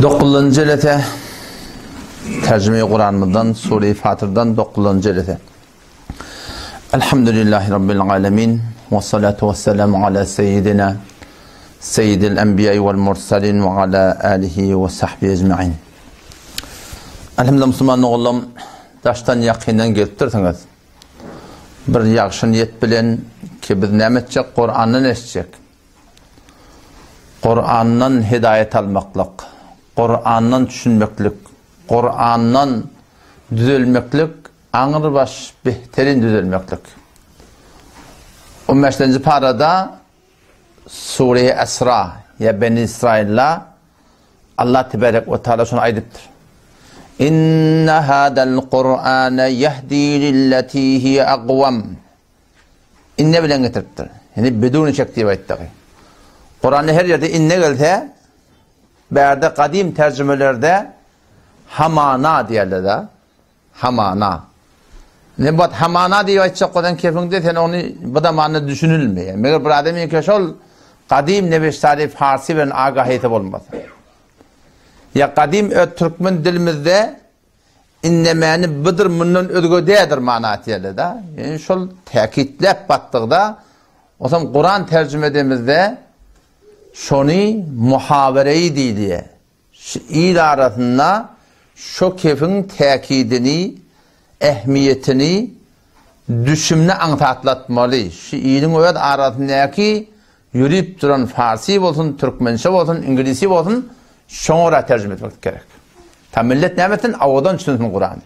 Dokuzynjy jelese Terjime-i Kuranymyzdan Sure-i Fatyrdan dokuzynjy jelese. Elhamdülillahi Rabbil alemin ve salatu ve selamu ala seyyidina seyyidil enbiya vel mursalin ve ala alihi ve sahbihi ecmain. Elhamdülillah musulman oğullam daşdan yakından gelipdirsiňiz. Bir ýagşy niýet bilen ki biz näme etjek? Kurandan eşitjek. Kurandan hidaýat almaklyk, Kurandan düşünmeklik, Kurandan düzelmeklik aňrybaş behterin düzelmeklik. On bäşinji parada Sure-i Esra ýa Beni Israýylla Allah tebarek we taala şony aýdypdyr. Inne hadal Kur'ane yehdi lilleti hiye agwam. Inne bilen getiripdir. Ýani bidun şek diýip aýtdygy. Kuranda her ýerde inne gelse, bärde gadym terjümelerde hamana diýerler-de. Hamana. Ne bu hamana diýip aýtjak bolsaň kefiňde sen ony bu zamanda düşünilmeýär. Meger bir adam ýeke şol gadym nebeştary farsi bilen agahyty bolmasa. Ýa gadym öz türkmen dilimizde innemäni budur mundan özge dädir mana diýerler-de. Ýani şol täkitläp batdygda, osam Kuran terjüme edemizde şony muhawereýi diýilýär. Şu il arasynda şo kefiň täkidini, ähmiýetini, düşümini aňsatlatmaly. Şu iliň öz arasyndaky ýörüp duran farsy bolsun, türkmençe bolsun, iňlisi bolsun, şoňa görä terjime etmek gerek. Ta millet näme etsin? Owadan düşünsin Kurany.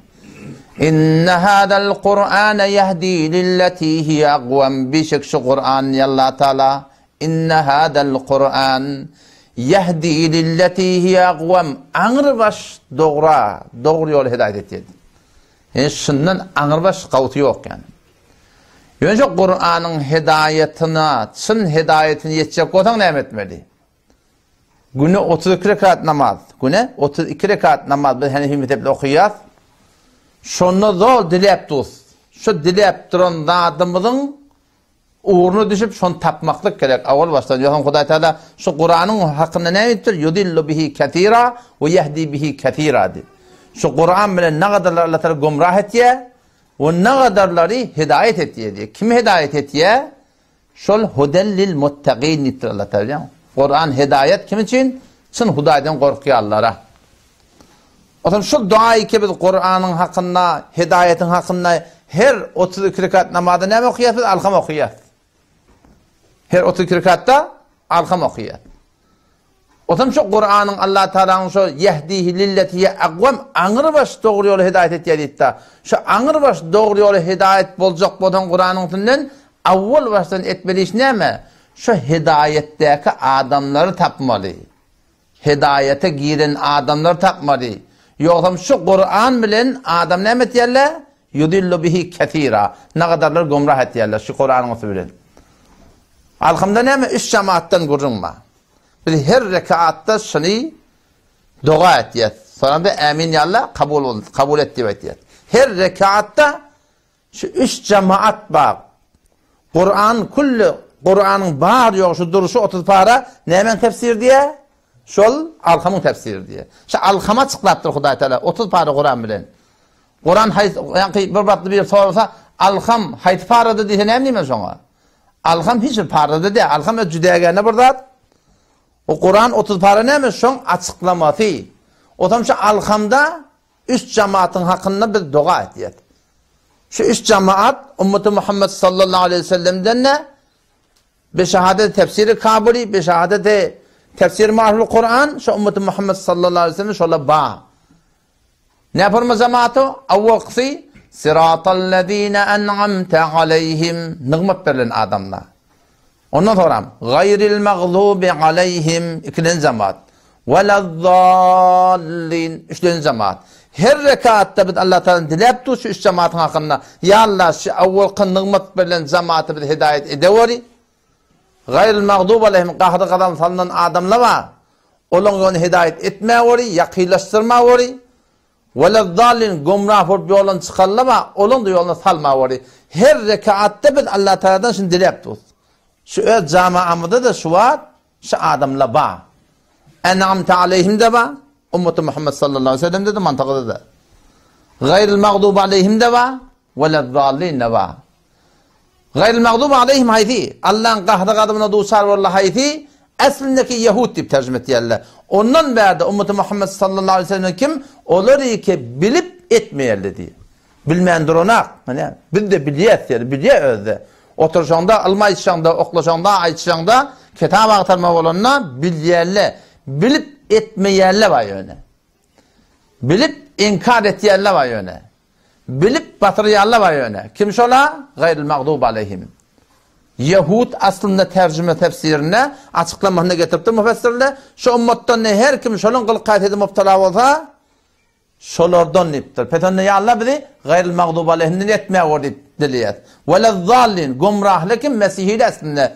Inne hadal Kur'ane yehdi lilleti hiye agwam bişek şu Kur'an Allah Taala Inne hadal Kur'an yehdi lilleti hiye agwam aňrybaş dogra, dogry ýola hidaýat etýär. Ýani şundan aňrybaş gawsy ýok ýani. Ýöne şu Kur'anyň hidaýatyna, çyn hidaýatyna ýetjek bolsaň näme etmeli? Güne 32 rekat namaz, güne 32 rekat namaz biz Hanefi mezhepli okaýas. Şonda zor diläp dus. Şu diläp duran zadymyzyň Ugruna düşüp, şony tapmaklyk gerek awal başdan. Ýogsam Hudaý Tagala şu Kuranyň hakynda näme diýipdir? Yudillu bihi kesira we yehdi bihi kesira diýip. Şu Kuran bilen nagadarlary Allah Tagala gümrah etýär we nagadarlary hidaýat etýär diýip. Kimi hidaýat etýär? Şol hudel lil muttaqin diýipdir Allah Tagala. Kuran hidaýat kim üçin? Çyn Hudaýdan gorkýanlara. Onsoň şu duaýy ki biz Kuranyň hakynda, hidaýatyň hakynda her 32 rekat namazda näme okaýarys biz? Alham okaýarys. Her 32 rekatda alham okaýarys. Onsoň şu Kuranyň Allah Taalanyň şu ýehdihi lilleti hiye agwam aňrybaş dogry ýola hidaýat etýär diýipdi. Şu aňrybaş dogry ýola hidaýat boljak bolsaň Kuranyň üstünden awwal başdan etmeli iş näme? Şu hidaýatdaky adamlary tapmaly. Hidaýata giren adamlar tapmady. Ýogsam şu Kuran bilen adam näme etýärler? Yudillu bihi kesira. Nagadarlar gümrah etýärler şu Kuranyň üsti bilen. Alhamda näme? Üç jemaatdan gürrüň bar. Biz her rekaatda şuny doga etýäs. Soňra ämin ýa Allah kabul ol, kabul et diýip aýtýas. Her rekaatda Şu üç jemaat bar. Kuran külli, Kuranyň bar ýogy şu duruşy 30 para nämäň tefsiri diýä? Şol Alhamyň tefsiri diýä. Şu Alhama çyklapdyr Hudaý Teala 30 para Kuran bilen. Kuran haýsy, ýaňky bir wagtda bir sorasa, Alham haýsy parada diýse näme diýmeli şoňa? Alham hiç bir parada däl. Alham öz jüdägäne bir zat. O Kuran 30 para näme? Şoň açyklamasy. Otam şu Alhamda Üç jamatyň hakynda biz doga etýäs. Şu üç jamaat ummeti Muhammed sallallahu aleyhi ve sellemden de bi şehadet tefsiri Kabuli, bi şehadet tefsiri Marhul Kur'an, şu ummeti Muhammed sallallahu aleyhi ve sellem şola ba. Ne yaparma jamaatı? Awwalkysy Sıratallezine en'amte aleyhim nygmat berlen adamlar. Ondan soňram, Gaýril magzubi aleýhim, ikilenji jemaat, Welazzallin, üçlenji jemaat. Her rekatda biz Allah Tagaladan diläp durus şu üç jemaatyň hakynda, Ýa Allah, şu awwalky nygmat berlen jemaata bizi hidaýat edeweri. Gaýril magzubi aleýhim, gahry-gazaba salnan adamlar bar. Olaň ýoluny hidaýat etmäweri, ýakynlaşdyrmaweri. Welezzallin, gümrah bolup ýoldan çykanlar bar, olaň-da ýoluna salmaweri. Her rekaatda biz Allah Tagaladan şuny diläp durus. Şu öz jamaamyzda-da şu wagt şu adamlar bar. En'amte aleýhim-de bar. Ummaty Muhammed sallallahu aleyhi ve sellemde-de mantygyda-da. Gaýril magduby aleyhim-de bar, welezzallin-de bar. Gaýril magduby aleyhim haýsy? Allaň gahry-gazabyna duçar boldy haýsy? Äslindeki ýehud diýip terjime etýärler. Ondan bärde ummaty Muhammed sallallahu aleyhi ve sellemden kim? Olar ki bilip etmeýärler diýip. Bilmän duranak. Ine, biz-de bilýäs diýýär, bilýär özi-de. Oturşaňda, ylym aýtşaňda, oklaşaňda, aýtşaňda, kitap agtarma bolanda bilýärler. Bilip etmeýärler bar ýöne. Bilip inkar etýärler bar ýöne. Bilip batyrýarlar bar ýöne. Kim şola? Gaýril magdub aleýhim. Ýehud aslynda terjime tefsirinde açyklamasynda getiripdir müfessirler. Şu ummatdan her kim şolaň gylyk-häsiýete mubtala bolsa, Şolardan diýipdir. Pes onda ýa Allah bizi gaýryl magduby aleýhimden etmäge gör diýip dileýäs. Welezzallin, gümrahly kim? Mesihiler aslynda.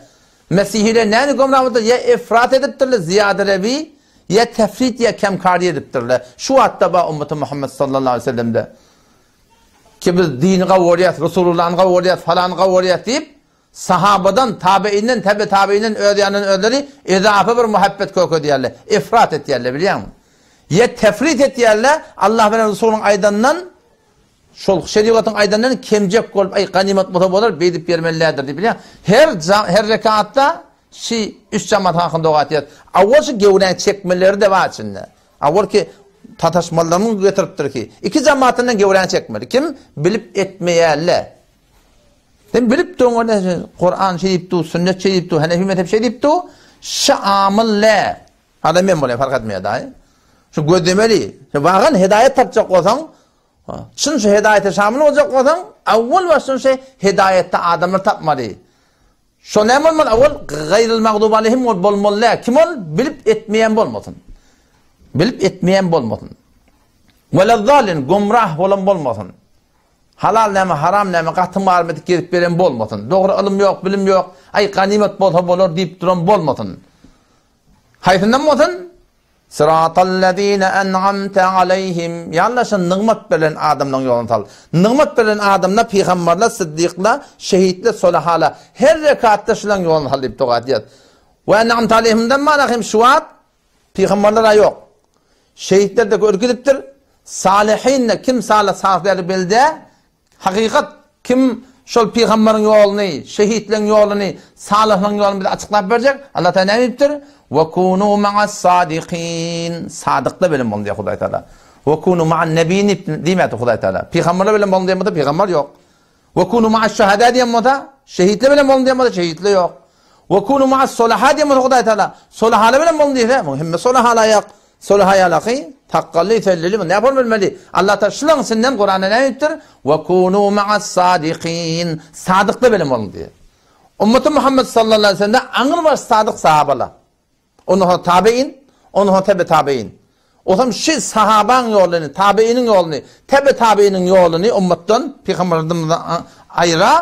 Mesihiler näme gümrah bolupdyr? Ýa efrat edipdirler, zyýada-rewi, ýa tefrit, ýa kemkary edipdirler. Şu wagtda bar ummaty Muhammet sallallahu aleýhi we sellemde. Ki biz dini gowurýas, Resulullany gowurýas, falany gowurýas diýip, Sahabadan, tabeinden, tebe tabeinden öz ýanyndan özleri ezafa bir muhabbet kökedýärler, efrat etýärler bilýäňmi? Ýa tefrit etýärler, Allah bilen Resulyň aýdanyndan, şol şerigatyň aýdanyndan kemjek bolup, aý ganymat bolsa bolar, beýdip bermelidir diýip bilýäň. Her her rekatda şi üç jamaat hakynda doga etýär. Awwal şu gewräň çekmeleri-de bar içinde. Awwal ki sataşmalaryny getiripdir ki, iki jamaatyndan gewräň çekmeli. Kim bilip etmeýärler. Sen bilip durun ol Kur'an şey diýip dur, sünnet şey diýip dur, Hanefi mezhep şey diýip dur. Şu amyl le. Adam men bolýan fark etmeýär daýy. Şu gözlemeli. Sen wagan hidaýet tapjak bolsaň, çyn şu hidaýete şamil boljak bolsaň, awwal başdan şu hidaýetde adamlar tapmaly. Şo näme bolmaly? Awwal gaýryl magdub aleyhim ol bolmaly däl. Kim ol? Bilip etmeýän bolmasyn. Bilip etmeýän bolmasyn. Welazzalin gumrah bolan bolmasyn. Halal näme, haram näme, gatym garym edip gezip beren bolmasyn. Dogry ylym ýok, bilim ýok, aý ganymat bolsa bolar diýip duran bolmasyn. Haýsyndan bolsun? Syratallezine en'amte aleýhim. Ýa Allah şo nygmat berlen adamlaryň ýoluny sal. Nygmat berlen adamlar pygamberler, syddyklar, şehitler, solahalar. Her rekatda şularyň ýoluny sal diýip doga edýär. We en'amte aleýhimden mana hem şu wagt Pygamberler-ä ýok. Şehitler-de görkezipdir. Salyhyn-da kim salyh sahypleri bildi. Hakykat kim şol pygamberiň ýoluny, şehitleň ýoluny, salyhlaryň ýoluny bize açyklap berjek? Allah Taala näme diýipdir? Ve kunu ma'as sadikin. Sadyklar bilen boluň diýýär Hudaý Taala. Ve kunu ma'an nebiýin diýmedi Hudaý Taala. Pygamberler bilen boluň diýen bolsa pygamber ýok. Ve kunu ma'aş şuhada diýen bolsa, şehitler bilen boluň diýen bolsa, şehitler ýok. Ve kunu ma'as solaha diýen bolsa Hudaý Taala, solahalar bilen boluň diýse, muň hemme solahala ýok. Solaha ýalaky, takgally, sellili, bu näme bolmaly? Allah Taala şularyň içinden Kuranda näme diýipdir? Ve kunu ma'as sadikin. Sadyklar bilen boluň diýýär. Ummaty Muhammed sallallahu aleyhi ve sellem aňrybaş sadyk sahabalar. Ondan soň tabein, ondan soň tebe tabein. Osam şi sahabaň ýoluny, tabeiniň ýoluny, tebe tabeiniň ýoluny ummatdan, pygamberden aýra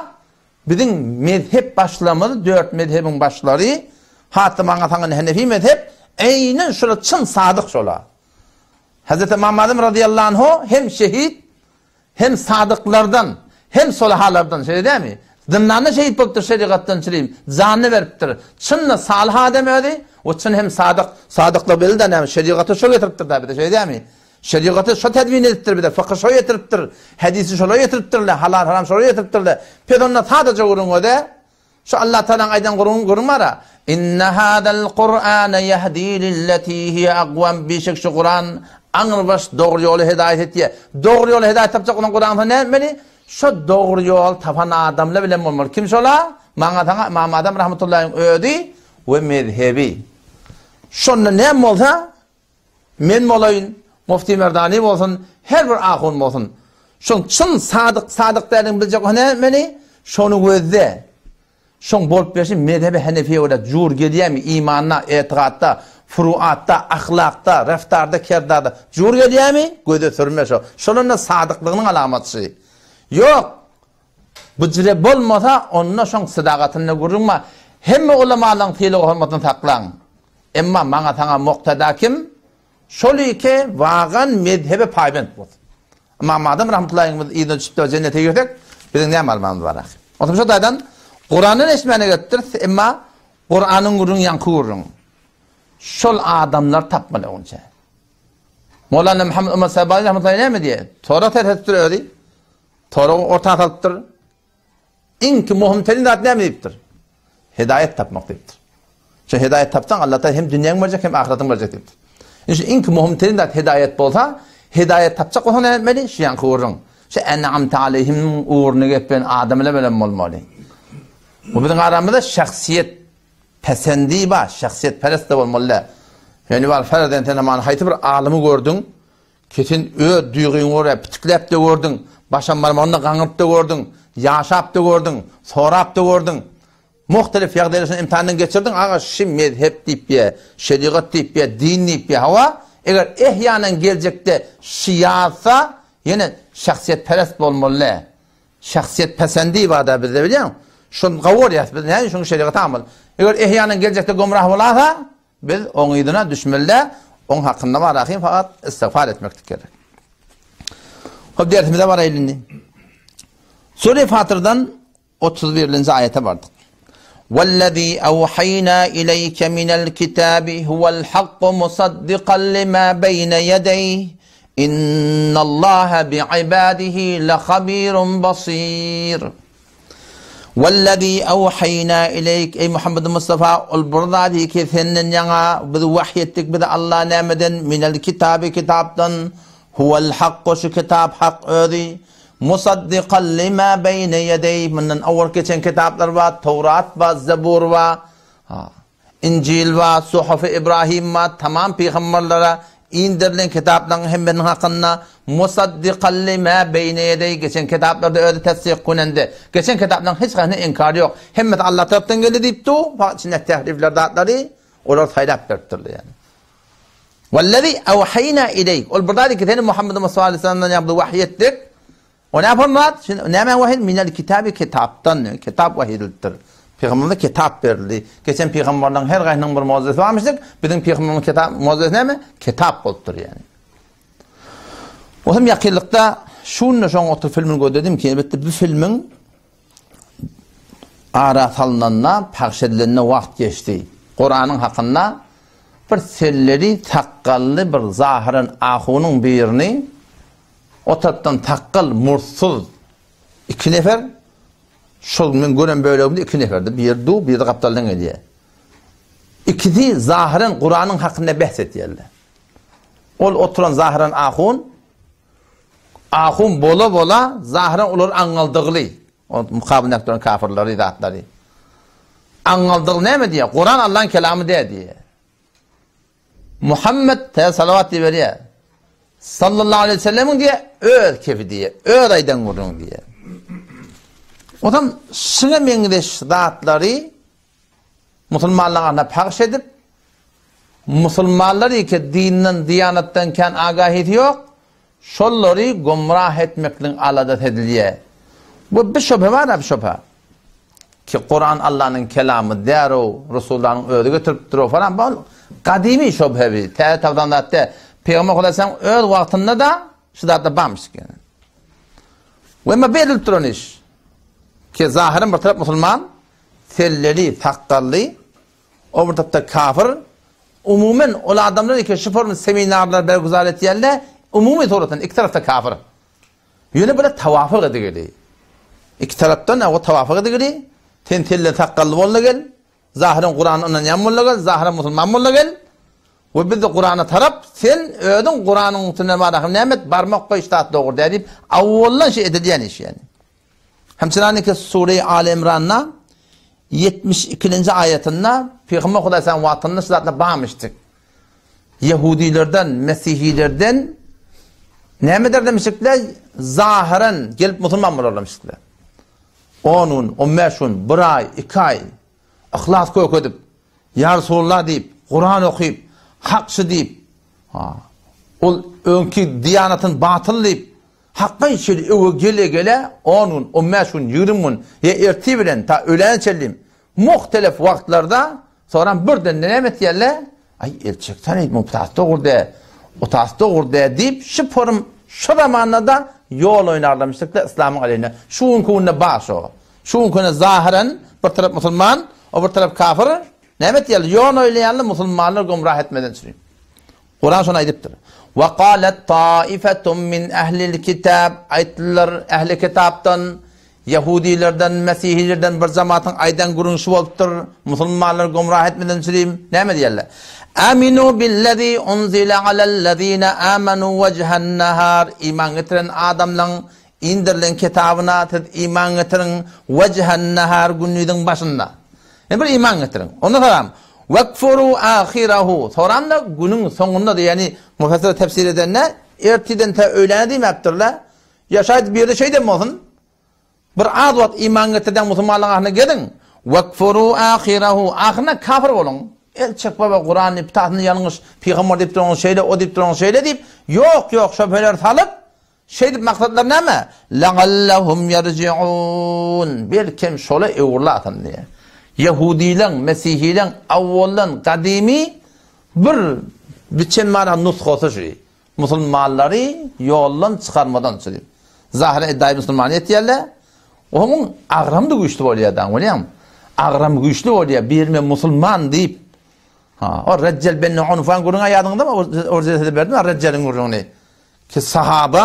biziň mezhep başlarymyz, dört mezhebiň başlary, hatda maňa saňa Hanefi mezhep, eýnen şola çyn sadyk şola. Hazreti Imam Azam radıyallahu anhu hem şehit, Hem sadyklardan, hem solahalardan, şeýle dälmi? Zyndanda şehit bolupdyr şerigatdan çirim, janyny beripdir. Çyn-da salyh adam özi, we çyn hem sadyk. Sadyklyk belli-dä näme, şerigaty şo getiripdir-dä bize, şeýle dälmi? Şerigaty şo tedwin edipdir bize, fyky şo ýetiripdir, hedisi şolar ýetiripdirler, halal-haram şolar ýetiripdirler. Pes onda sadaja gürrüň özi, Şu Allah Tagalaň aýdan gürrüňi gürrüň bara. Inne hadal Kur'ane ýehdi lilleti hiye akwam bişek şu Kuran aňrybaş dogry ýola hedaýat etýär. Dogry ýola hedaýat tapjak bolan Kuran näme etmeli? Şo dogry ýol tapan adamlar bilen bolmaly. Kim şola? Maňa saňa Ymam Azam rahmetullahyň özi we mezhebi. Şonda näme bolsa Men bolaýyn, Mufti Merdani bolsun, her bir ahun bolsun. Şoň çyn sadyk, sadyk däldigini biljek bolsa näme etmeli? Şony gözle. Şoň bolup berşi mezhebi Hanefiýe görä jur gelýärmi imanda, etigatda, furuatda, ahlakda, reftarda, kerdarda jur gelýärmi? Göze sürme şo. Şol onda sadyklygynyň alamaty. Ýok. Bu jire bolmasa, onda şoň sadagatynda gürrüň bar. Hemme ulamalaryň sylag-hormatyny saklaň. Emma maňa saňa muktada kim? Şol iki wagan mezhebe paýbent bolsun. Ymam Azam rahmetullahi biz yzyna düşüp-de jennete girsek, biziň näme almamyz bar ahy? Onsoň şo taýdan Kurandan eşitmäne gelipdiris, emma Kuranyň gürrüňi ýaňky gürrüň. Şol adamlar tapmaly onça. Mowlana Muhammed Omar Sabani rahmetullahi näme diýýär? Tora ters edipdir özi. Toragy orta salypdyr. Iň ki möhüm terin zat näme diýipdir? Hidaýat tapmak diýipdir. Şu hidaýat tapsaň Allah Taala hem dünýäň berjek hem ahyretiň berjek diýipdir. Indi şu iň ki möhüm terin zat hidaýat bolsa, hidaýat tapjak bolsaň näme etmeli? Şu ýaňky gürrüň. Şu en'amte aleýhim ugruny gepen adamlar bilen bolmaly. Bu biziň aramyzda şahsyýet pesendi bar, şahsyýetperest de bolmaly däl. Ýöne bar ferden sen aman haýsy bir alymy gördüň, ki sen öz duýgyňa görä pitikläp-de gördüň, başam barmagyny-da gaňryp-da gördüň, ýaşap-da gördüň, sorap-da gördüň. Muhtelif ýagdaýlar şony imtihandan geçirdiň, aga şi mezhep diýip ýa, şerigat diýip ýa, din diýip ýa, hawa, eger ehýanan geljekde şi ýazsa, ýene şahsyýetperest bolmaly däl. Şahsyýetpesendi bar-da bizde bilýäňmi? Şony gowy görýäs biz, näme üçin şuň şerigata amal. Eger ehýanan geljekde gümrah bolasa, biz oň yzyna düşmeli däl, oň hakynda bar ahim fakat istigfar etmeklik gerek. Hop dersimize baraýly indi. Sure Fatyrdan 31-nji aýata bardyk. Wellezî awhaýnâ ileýke minel kitâbi huwel hakku musaddikan limâ beýne ýedeýh. Innallaha bi'ibadihi lehabirun basir. Wellezî awhaýnâ ileýk eý Muhammed Mustafa ol bir zady ki senden ýaňa biz wahy etdik biz Allah nämeden minel kitabi kitapdan huwel hakku şu kitap hak özi Musaddikan lima beýne ýedeýh, mundan owal geçen kitaplar bar, Towrat bar, Zebur bar, Injil bar, Suhufy Ibrahim bar, tamam pygamberlere inderilen kitaplaryň hemmesiniň hakynda Musaddikan lima beýne ýedeýh, geçen kitaplarda özi tassyk kunendi. Geçen kitaplaryň hiç haýsynyň inkary ýok. Hemmesi Allah tarapdan geldi diýip dur, fakat içinde tehrifler zatlary olar saýlap beripdirler ýani. Wellezî ewhaýnâ ileýk. Ol bir zady ki seni Muhammed Mustafa aleyhisselamdan ýa biz wahyý etdik. O näme zat? Şimdi näme wahyý? Minel kitabi kitapdan. Kitap wahyý edilipdir. Pygamberimize kitap berildi. Geçen pygamberleriň her gaýsynyň bir mugjizesi barmyşdyk. Biziň pygamberimiziň kitap mugjizesi näme? Kitap bolupdyr ýani. O hem ýakynlykda şunda şoň otur filmini gözledim ki, elbetde bu filmiň Ara salnanda, pagş edilende wagt geçdi. Kuranyň hakynda bir selleli, sakgally bir zahyran ahunyň birini o tarapdan sakgal, murtsuz iki nefer, şol men gören bölegimde iki neferdi, biri du, biri gapdaldan gelýär. Ikisi zahyran Kuranyň hakynda bäs edýärler. Ol oturan zahyran ahun Ahun bola-bola zahyran olary aňňaldygyly, o mukabylyndaky duran kafyrlary, zatlary. Aňňaldygyly näme diýýär? Kuran Allaň kelamy däl diýýär. Muhammet tä salawat diýip berýär. Sallallahu aleyhi ve sellemiň diýýär, öz kefi diýýär, öz aýdan gürrüňi diýýär. Onsoň şuňa meňzeş zatlary Musulmanlaryň adyna pagş edip, musulmanlar ýeke dinden, diýanatdan kän agahysy ýok, şollary gümrah etmekligiň aladasy edilýär. Bu bir şübhe bar-a bir şübhe. Ki Kuran Allanyň kelamy däl-ow, Resulallanyň özi getiripdir-ow falan, bu gadymy şübhe bi, täze tapylan zat däl. Pygamber Hudaýsaň öz wagtynda-da şu zatlar barmyş eken. We emma bu edilip duran iş. Ki zahyran bir tarap musulman, Selleli, sakgally, o bir tarapda kafir. Umumen ol adamlar eke şu forma seminarlar berguzar etýärler, umumy suratdan iki tarapda kafir. Ýöne bular tawafyk edigeli. Iki tarapdan o tawafyk edigeli. Sen selle sakgally bolda gel, zahyran Kurana ynanýan bolda gel, zahyran musulman bolda gel. We biz de Kurana tarap, sen özüň Kuranyň üstüne barahym näme et, barmak goý zat dogry däl diýip, awwaldan şey edilýän iş ýani. Hemçinaniki Sure-i Aly Imranda 72-nji aýatynda Pygamber Hudaýsaň wagtynda şu zatlar barmyşdyk. Ýehudilerden, mesihilerden näme edermişikler? Zahyran gelip musulman bolarlarmyşyklar. 10 gün, 15 gün, 1 aý, 2 aý yhlas kök edip, Ýa Resulullah diýip, Kuran okyp, hakçy diýip, ha, ol öňki diýanatyny batyl diýip, Hakga içeri öwe gele-gele on gün, on bäş gün, ýigrimi gün ýa ertir bilen ta öläne çenli muhtelef wagtlarda soňram birden näme etýärler? Aý, el çeksene, bu tas dogry dä, o tas dogry dä diýip, şu forum şu zamanda-da ýol oýnarlamışdyklar yslamyň aleyhine. Şu günki günde bar şo. Şu günki günde zahyran bir tarap musulman, o bir tarap kafir, näme etýärler? Ýol oýnaýarlar musulmanlar gümrah etmeden üçin. Kuran şony aýdypdyr. Ve galet taifetun min ehlil kitab aýtdylar ähli kitapdan Ýahudylardan, mesihilerden bir jematyň aýdan gürrüňi şu bolupdyr, musulmanlary gümrah etmeden üçin näme diýerler? Aminu billezî unzile alellezîne âmenû wejhen nehâr Iman getiren adamlaň indirilen kitabyna siz iman getiriň wejhen nehâr gündiziň başynda. Ýani bir iman getiriň. Ondan soňam wekfuru âhirehu soňram-da günüň soňunda ýani mufassir tefsir edende ertirden tä öýläne diýmäpdirler. Ýa şaýat bir ýerde şeýdem bolsun, bir az wagt iman getirýän musulmanlaryň arasynda geziň, wekfuru ahyrahu, ahyrynda kafir boluň. El çek baba Kuran diýip, pitasyny ýalňyş, pygamber diýip duranyň şeýle, o diýip duranyň şeýle diýip, ýok, ýok şöbheleri salyp, şeýdip maksatlary näme? Lagallahum ýerjiun, belkem şola öwrülasyn diýýär. Ýehudileň, mesihileň awwaldan gadymy bir biçen mana nusgasy şu. Musulmanlary ýoldan çykarmadan üçin. Zahyra eddaýy musulman etýärler. Onuň agramy-da güýçli bolýar daň, bilýäňmi? Agramy güýçli bolýar, bir men musulman diýip. Ha, o Reccel ben Unfan gürrüňi ýadyňyzda O size berdim, Recceliň gürrüňini. Ki sahaba,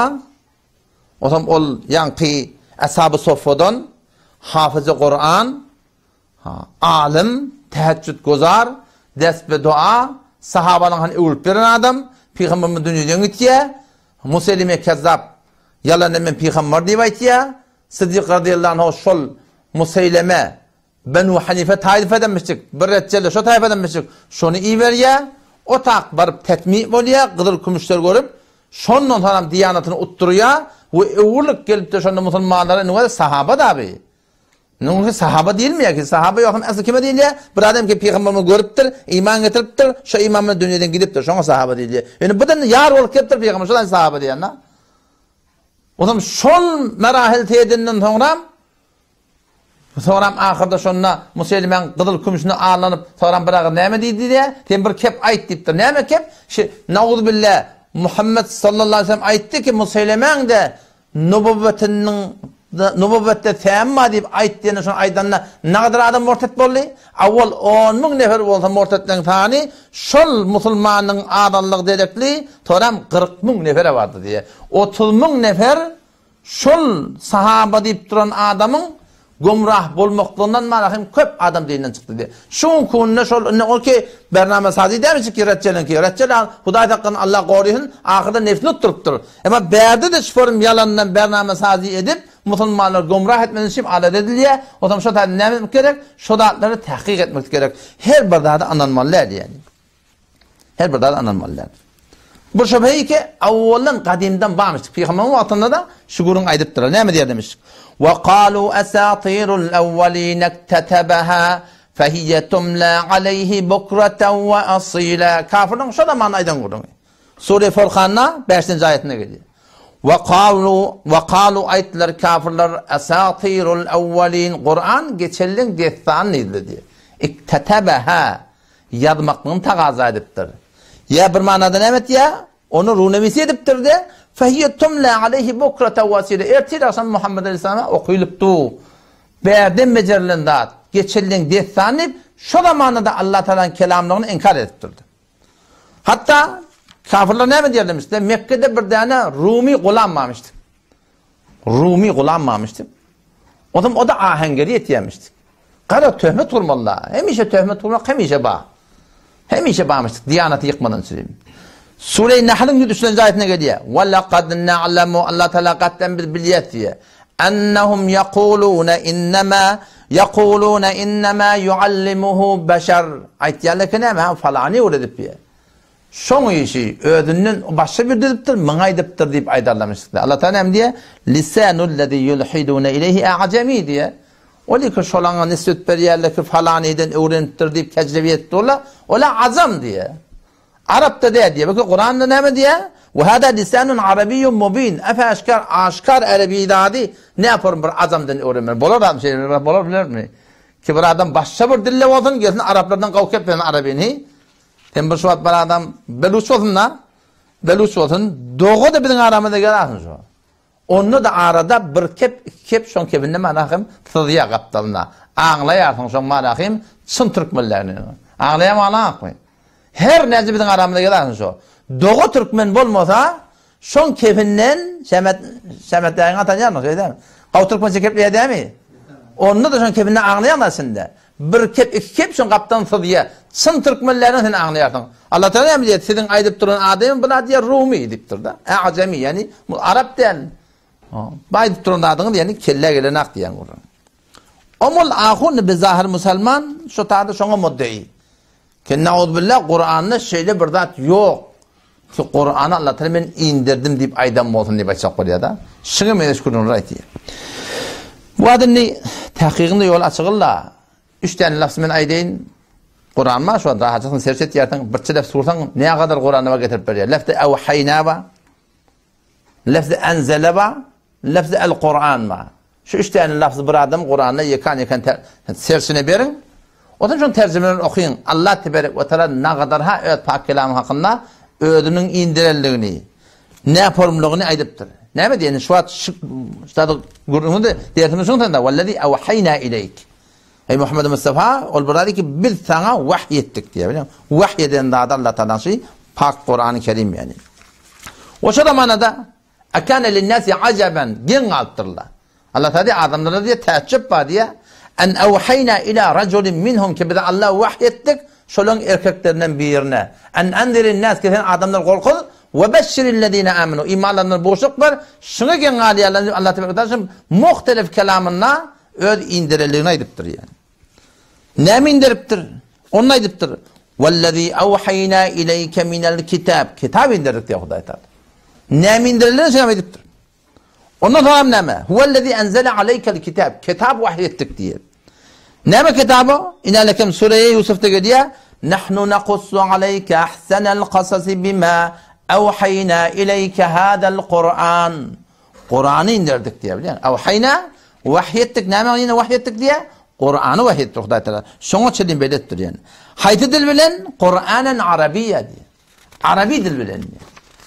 otam ol ýaňky Ashab-y Soffadan hafyzy Kuran, Alym, täheçjütguzar, dest be dua, sahabalaryň hany öwrüp beren adam, pygamberimiz dünýeden gitýär, Muselime kezzap ýalan men pygamber diýip aýtýar, Siddik razyýallahu anhu şol Museýleme Benu Hanife taýfadanmyşjyk, bir retjeli şo taýfadanmyşjyk, şony iberýär, o tak baryp tetmi bolýar, gyzyl kümüşler görüp, şondan soňam diýanatyny utdurýar we öwrülip gelipdir şonda musulmanlara indi sahaba da bi. Munuň üçin sahaba diýilmeýär ki, sahaba ýogsam asly kime diýilýär? Bir adam ki pygamberimizi görüpdir, iman getiripdir, şo iman bilen dünýeden gidipdir, şoňa sahaba diýilýär. Ýöne bu da ýar bolup gelipdir pygamber, şodan sahaba diýýän-de. Onam şol merahil teýedinden soňram soňram ahyrda şonda Muselmäň gyzyl kümüşüne allanyp, soňram bir agyz näme diýdi diýýär? Sen bir kep aýt diýipdir. Näme kep? Şi nauzubilla Muhammed sallallahu aleyhi ve sellem aýtdy ki Muselmäň-de Nubowwetiniň Nubowwetde säm bar diýip aýt diýende şony aýdanda nagadar adam murtet boldy? Awwal 10 müň nefer bolsa murtetleriň sany şol musulmanyň azallygy derekli soram 40 müň nefere bardy diýýär. 30 müň nefer şol sahaba diýip duran adamyň Gümrah bolmaklygyndan mana hem köp adam dinden çykdy diýýär. Şu günde şol indi ol ki bername sazy dämişik ki Retjeliňki. Retjel Hudaý saklasyn Allah gorysyn ahyrda nefsini utdurypdyr. Emma bärde-de şform ýalandan bername sazy edip musulmanlary gümrah etmek üçin alada edilýär. Onsoň şo taýda näme etmek gerek? Şo zatlary tahkyk etmek gerek. Her bir zada ynanmaly däl ýani. Her bir zada ynanmaly däl. Bu şübhe ki awwaldan gadymdan barmyş. Pygamberyň wagtynda-da şu gürrüň aýdypdyrlar. Näme diýer demiş? Wa qalu asatirul awwalin iktatabaha fahiya tumla alayhi bukratan wa asila. Kafirleň şo zaman aýdan gürrüňi. Sure Furkanda 5-nji aýatynda gelýär. Wa qalu wa qalu aýtdylar kafirler asatirul awwalin Kuran geçenleň dessany diýdiler diýär. Iktatabaha ýazmaklygyny tagaza edipdir. Ýa bir manada näme etýär? Ony runewisi edipdir-de, Fehiýe tumla aleýhi bukrata we asila. Ertir agşam Muhammet aleýhissalama okylyp dur. Bärden bejerilen zat, geçirilen dessan diýip, şo zamanda-da Allah Tagalanyň kelamlygyny inkar edipdirdi. Hatda kafirler näme diýerlermişdi? Mekgede bir däne rumy gulam barmyşdy. Rumy gulam barmyş diýip. Onsoň o-da aheňgeri ýetýärmiş diýip. Gara töhmet gurmaly-da. Hemişe töhmet gurmak hemişe bar. Hemişe barmyş diýip, diýanaty ýykmadan üçin. Sure-i Nahlyň 103-nji aýatynda gelýär. Wa laqad na'lamu Allah Taala gatdan biz bilýäs diýýär. Ennahum yaquluna innema yaquluna innema yuallimuhu beşer. Aýtýarlar ki näme, ha falany öwredip diýýär. Şoň işi özünden başga bir düzüpdir, muňa aýdypdyr diýip aýdarlamyşdyk. Allah Taala näme diýýär? Lisanullezî yulhidûne ileyhi a'jemî diýýär. Ol iki şolaňa nisbet berýärler ki, falanydan öwrenipdir diýip tejribe edip durlar. Ola ajam diýýär. Arapda däl diýýär. Belki Kuranda näme diýýär? Ve hada lisanun arabiyyun mubin. Aşkar aşkar arabi zady ne yaparım bir ajamdan öwrenmeli. Bolar adam şeýle bolar bilermi? Ki bir adam başga bir dilde bolsun, gelsin araplardan gowuk etmesin arabini. Sen bir şu wagt bir adam beluç bolsun-da, beluç bolsun, doga-da biziň aramyzda gelersin şu. Onda-da arada bir kep, iki kep şoň kebinde manahym syzýar gapdalynda. Aňlaýarsyň şoň manahym çyn türkmenlerini. Aňlaýarmy, aňlaňakmy? Her näce biziň aramyzda gelersin şu. Doga türkmen bolmasa, şoň kefinden Şemet Şemet daýyňy tanýarmyň şeýdämi? Gawy türkmençe kepleýär dämi? Onda-da şoň kefinden aňlaýaň içinde. Bir kep, iki kep şoň gapdan syzýar. Çyn türkmenlerden sen aňlaýarsyň. Allah Tagala näme diýýär? Siziň aýdyp duran adamyň bu zat diýýär Rumy diýipdir-de. A'jami, ýagny bu arap däl. Bu aýdyp duran zadyňyz ýagny kellä gelenak diýen gürrüň. Omul ahun bizahir musulman şu taýda şoňa muddei. Ki nauzbillah Kuranda şeýle bir zat ýok. Ki Kurany Allah Taala men indirdim diýip aýdan bolsun diýip aýtjak bolýar-da. Şuňa meňzeş gürrüňler aýtýar. Bu zat indi tahkygyň ýoly açygyl-da. Üç däne lafz men aýdaýyn. Kuran bar şu wagt rahatçylyk serç etýärsiň, birçe lafz ursaň nägadar Kuranda bar getirip berýär. Lafzy awhaýna bar. Lefzi enzele bar, lefzi el-Kuran bar. Şu üç däne lafzy bir adam Kuranda ýekan-ýekan serçine beriň. Ondan soň terjimelerini okyň. Allah teberek we taala nagadar-ha öz pak kelamy hakynda özüniň indirenligini, näpormlygyny aýdypdyr. Näme diýen? Şu wagt şu zady gürrüňimiz dersimiz şuň sende. Wellezi awhaýna ileýk. Eý Muhammed Mustafa, ol bir zady ki biz saňa wahy etdik diýýär. Bilýäňmi? Wahy eden zady Allah taala şu pak Kurany Kerim ýani. O şo zamanada Akana linnasi ajaban geň galypdyrlar. Allah taala diýýär, adamlara diýýär, täjjüp bar diýýär. An awhayna ila rajulin minhum ki biz Allah wahy etdik şolaryň erkeklerinden birine. An anzirin nas ki sen adamlary gorkuz we beşşirillezine amenu imanlanlara buşluk ber. Şuňa geň galýarlar diýip Allah taala muhtelif kelamynda öz indirenligini aýdypdyr ýani. Näme inderipdir? Onu aýdypdyr. Wellezî awhaýna ileýke minel kitab. Kitap inderdik diýýär Hudaý Taala. Näme inderilenini şeýle aýdypdyr. Ondan soň hem näme? Huwellezî enzele aleýkel kitab. Kitap wahyý etdik diýýär. Näme kitaby? Inälekem Sure-i Ýusufda gelýär. Nahnu nakussu aleýke ahsenel kasasi bima awhaýna ileýke hadal Kur'an. Kurany inderdik diýýär, bilýäňmi? Awhaýna wahyý etdik, näme ýene wahyý etdik diýýär? Kurany wahyý etdik Hudaý Taala. Şoňa çenli beletdir ýani. Haýsy dil bilen? Kuranen arabiýa diýýär. Arabi dil bilen diýýär.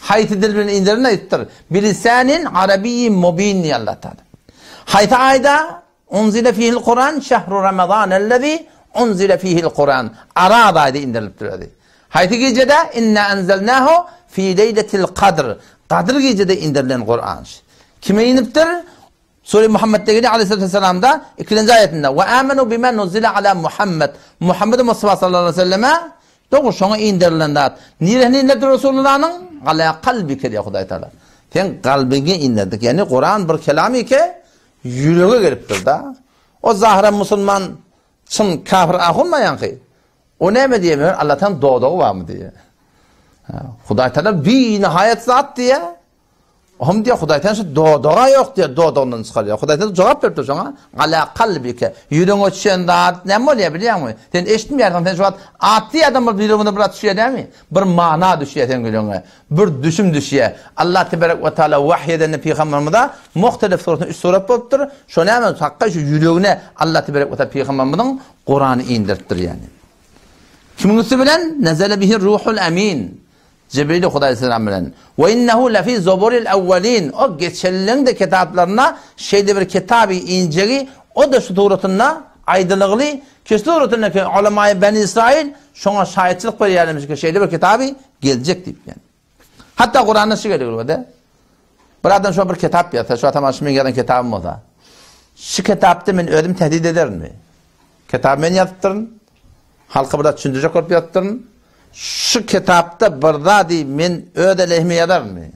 Haýsy dil bilen inderilen aýtdyr? Bilisanin arabiyyin mubin diýýär Allah Taala. Haýsy aýda? Unzile fihil Kuran şehru Ramazan ellezi unzile fihil Kuran. Araz aýda indirilipdir özi. Haýsy gijede? Inna enzelnahu fi leýletil kadr. Gadyr gijede indirilen Kuran. Kime inipdir? Sure Muhammedde gelýär aleyhissalatu vesselamda ikinji aýatynda we amenu bima nuzila ala Muhammed. Muhammed Mustafa sallallahu aleyhi ve selleme dogry şoňa indirilen zat. Niresine indirdi Resulullahnyň? Ala kalbike diýýär Hudaý Taala. Sen kalbyňa indirdik. Ýani Kuran bir kelam eke, Ýürege gelipdir-da. O zahyran musulman, çyn kafir ahunmy ýaňky? O näme diýýär, meger Allataň dodagy barmy diýýär. Hudaý Taala binihaýat zat diýýär. Ohm diýýär, Hudaý Taala şu dodaga ýok diýýär, dodagyndan çykarýar. Hudaý Taala jogap beripdir şoňa, Ala kalbike. Ýüregiňe düşen zat näme bolýar bilýäňmi? Sen eşitmeýärsiň, sen şu wagt atly adam bolup ýüregiňde bir zat düşýär dämi? Bir mana düşýär seň ýüregiňe. Bir düşüm düşýär. Allah teberek we taala wahy edende pygamberimize muhtelif suratynda üç surat bolupdyr. Şo näme hakka şu ýüregine Allah teberek we taala pygamberimiziň Kurany indiripdir ýani. Kimiň üsti bilen? Nezele bihi ruhul amin. Jibril Hudaý selam bilen. We innehu lefi zuburil awwalin. O geçenleň de kitaplarynda şeýle bir kitaby injegi o da şu suratynda aýdylygly ki suratynda ki ulamaýy Beni Israil şoňa şaýatçylyk berýärlermiş ki şeýle bir kitaby geljek diýip yani. Hatda Kuranda şu geliyor de. Bir adam şu bir kitap ýazsa, şu atam şu men ýazan kitabym bolsa. Şu kitapda men özüm tehdit ederinmi? Kitaby men ýazypdyryn. Halka bir zat düşündirjek bolup ýazypdyryn. Şu kitapda bir zady men öz elehime ýazarynmy?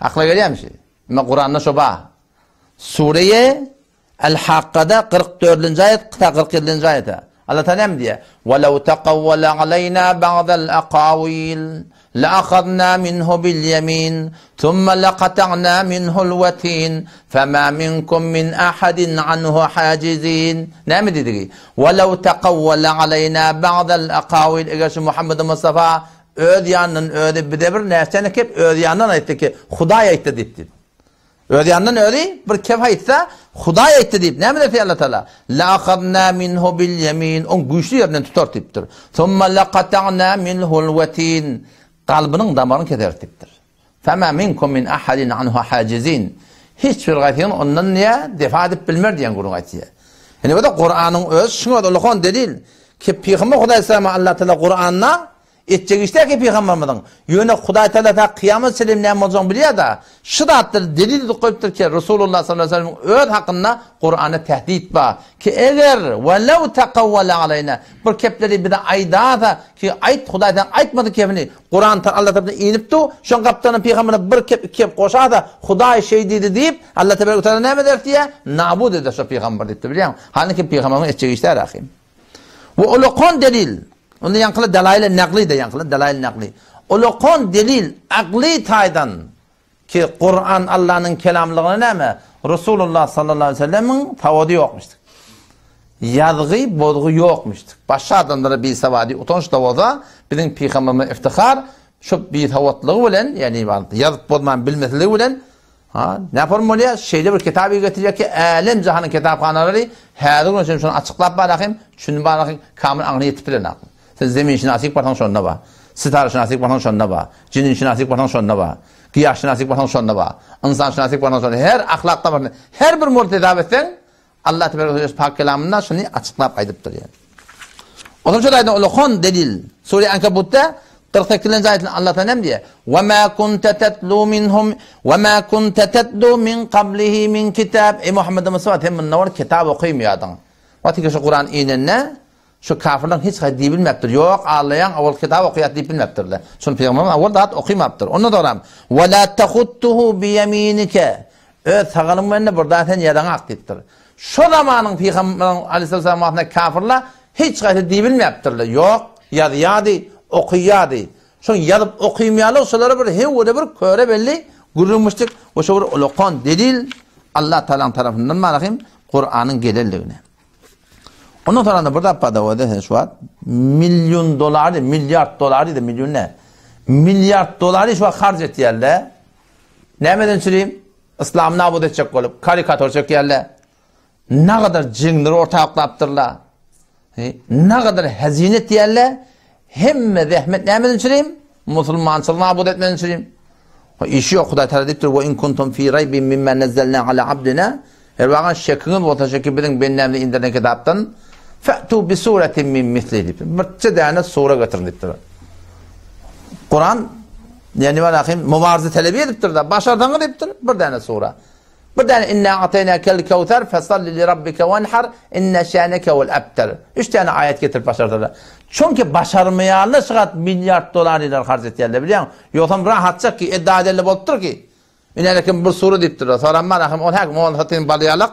Akla gelýärmi şu? Emma Kuranda şu bar. Sureýe El-Hakkada 44-nji aýat ta 47-nji aýata. Allah Taala näme diýýär? Walaw taqawwala alayna ba'dal aqawil la'akhadna minhu bil yamin thumma laqata'na minhu al-watin fama minkum min ahadin anhu hajizin. Näme diýdigi? Walaw taqawwala alayna ba'dal aqawil eger şu Muhammed Mustafa öz ýanyndan özi bize bir näçe kep öz ýanyndan aýtdy ki Hudaý aýtdy diýip diýip. Öz ýanyndan özi bir kep aýtsa, Hudaý aýtdy diýip, näme derse Allah Taala? La'akhadna minhu bil yamin, oň güýçli ýerinden tutar diýipdir. Summa laqata'na minhul watin, kalbynyň damaryny keseris diýipdir. Fema minkum min ahadin anhu hajizin. Hiç bir gaýsyň ondan niýe defa edip bilmer diýen gürrüň aýtýar. Indi bu da Kuranyň öz şuňa da ulakan delil ki Pygamber Hudaý salama Allah Taala Kuranda. Etjek iş däl ki pygamberimiziň. Ýöne Hudaý Tagala ta kyýamat çenli näme boljagyny bilýär-de. Şu zatlary delil edip goýupdyr ki, Resulullah sallallahu aleýhi we sellemiň öz hakynda Kuranda tehdit bar. Ki eger, welew tekawwala aleýna, bir kepleri bize aýdarsa, ki aýt, Hudaý saňa aýtmady kepini, Kuran ta Allah tarapyndan inip dur, şoň gapdalyndan pygambere bir kep, iki kep goşarsa, Hudaý şeý diýdi diýip, Allah tebarek we taala näme eder diýýär? Nabud eder şo pygamberi diýipdir, bilýäňmi? Hany ki pygamberimiziň etjek işi däl ahym. We ulakan delil, onda ýaňkyly dalail-i nagly-da ýaňkyly dalail-i nagly. Ulakan delil agly taýdan ki Kuran Allanyň kelamlygyna näme? Resulullah sallallahu aleyhi ve sellemiň sawady ýokmuşdyr. Ýazgy, bozgy ýokmuşdyr. Başga adamlara bisawady utanç-da bolsa, biziň pygamberimize iftihar şu bisawatlygy bilen, ýagny ýazyp bozman bilmesligi bilen Ha, näform bolýar? Şeýle bir kitaby getirýär ki, älem jahanyň kitaphanalary häzir güne çenli şony açyklap barahym, düşünip barahym, kamil aňyna ýetip bilenok. Sen zeminşynaslyk barsaň şonda bar. Sitareşynaslyk barsaň şonda bar. Jininşynaslyk barsaň şonda bar. Gyýaşynaslyk barsaň şonda bar. Ynsanşynaslyk barsaň şonda. Her ahlakda barsaň, her bir murty hesap etseň, Allah tebarek we öz pak kelamynda şuny açyklap aýdypdyr ýaly. Ondan şol aýdan ulakan delil. Sure Ankabutda 48-nji aýatynda Allah Taala näme diýýär? Wa ma kunta tatlu minhum wa ma kunta tatlu min qablihi min kitab. Ey Muhammed Mustafa sen mundan bir kitap okaýmaýardyň. Wagty şu Kuran inende şu kafirler hiç haýsy diýip bilmepdir. Ýok, allaýaň awal kitap okaýar diýip bilmepdirler. Şony pygamberimiz awal zat okymapdyr. Ondan soňra wa la tahuttuhu bi ýeminike. Öz sagalyň bilen-de bir zat sen ýazaňak diýipdir. Şo zamanyň pygamberiniň aleyhisselam wagtynda kafirler hiç haýsy diýibilmäpdirler. Ýok, ýazýardy, okyýardy. Şoň ýazyp okymýarlygy şolara bir hewwede bir köre belli gürrüňmişdik we şo bir ulakan delil Allah Tagalaň tarapyndan barahym Kuranyň gelenligine. Ondan sonra da bir zat bar da şu wagt million dolar, milliard dolar diýdi, million ne? Milliard dolary şu wagt harç etýärler. Nämeden çürim? Yslamy nabut etjek bolup, karikatur çekýärler. Nagadar jeňleri orta oklapdyrlar. Nagadar hazine etýärler. Hemme zähmet nämeden çürim? Musulmançylygy nabut etmeden çürim. Işi ýok, Hudaý Taala diýipdir, "Wa in kuntum fi raybin mimma nazzalna ala abdina" Eger wagan şekiňiz bolsa, şeki biziň bendämize indirilen kitapdan, "Fa'tu bi suratin min misli" diýipdir. Birçe däne sura getiriň diýipdir. Kuran ýani walahim mubarze talebi edipdir-de, başarsaňyz diýipdir, bir däne sura. Bir däne inna a'taýnakel kewser fesalli li rabbike wenhar inne şäneke huwel ebter. Üç däne aýat getirip başarsalar. Çünki başarmaýanlar şygat milliard dollar diýler harç etýärler bilýäňmi? Ýogsam rahatjak ki, edda edelde bolupdyr ki. Ine kim bir sura diýipdirler. Soran bar ahym ol häkim ol satyn bal ýalak.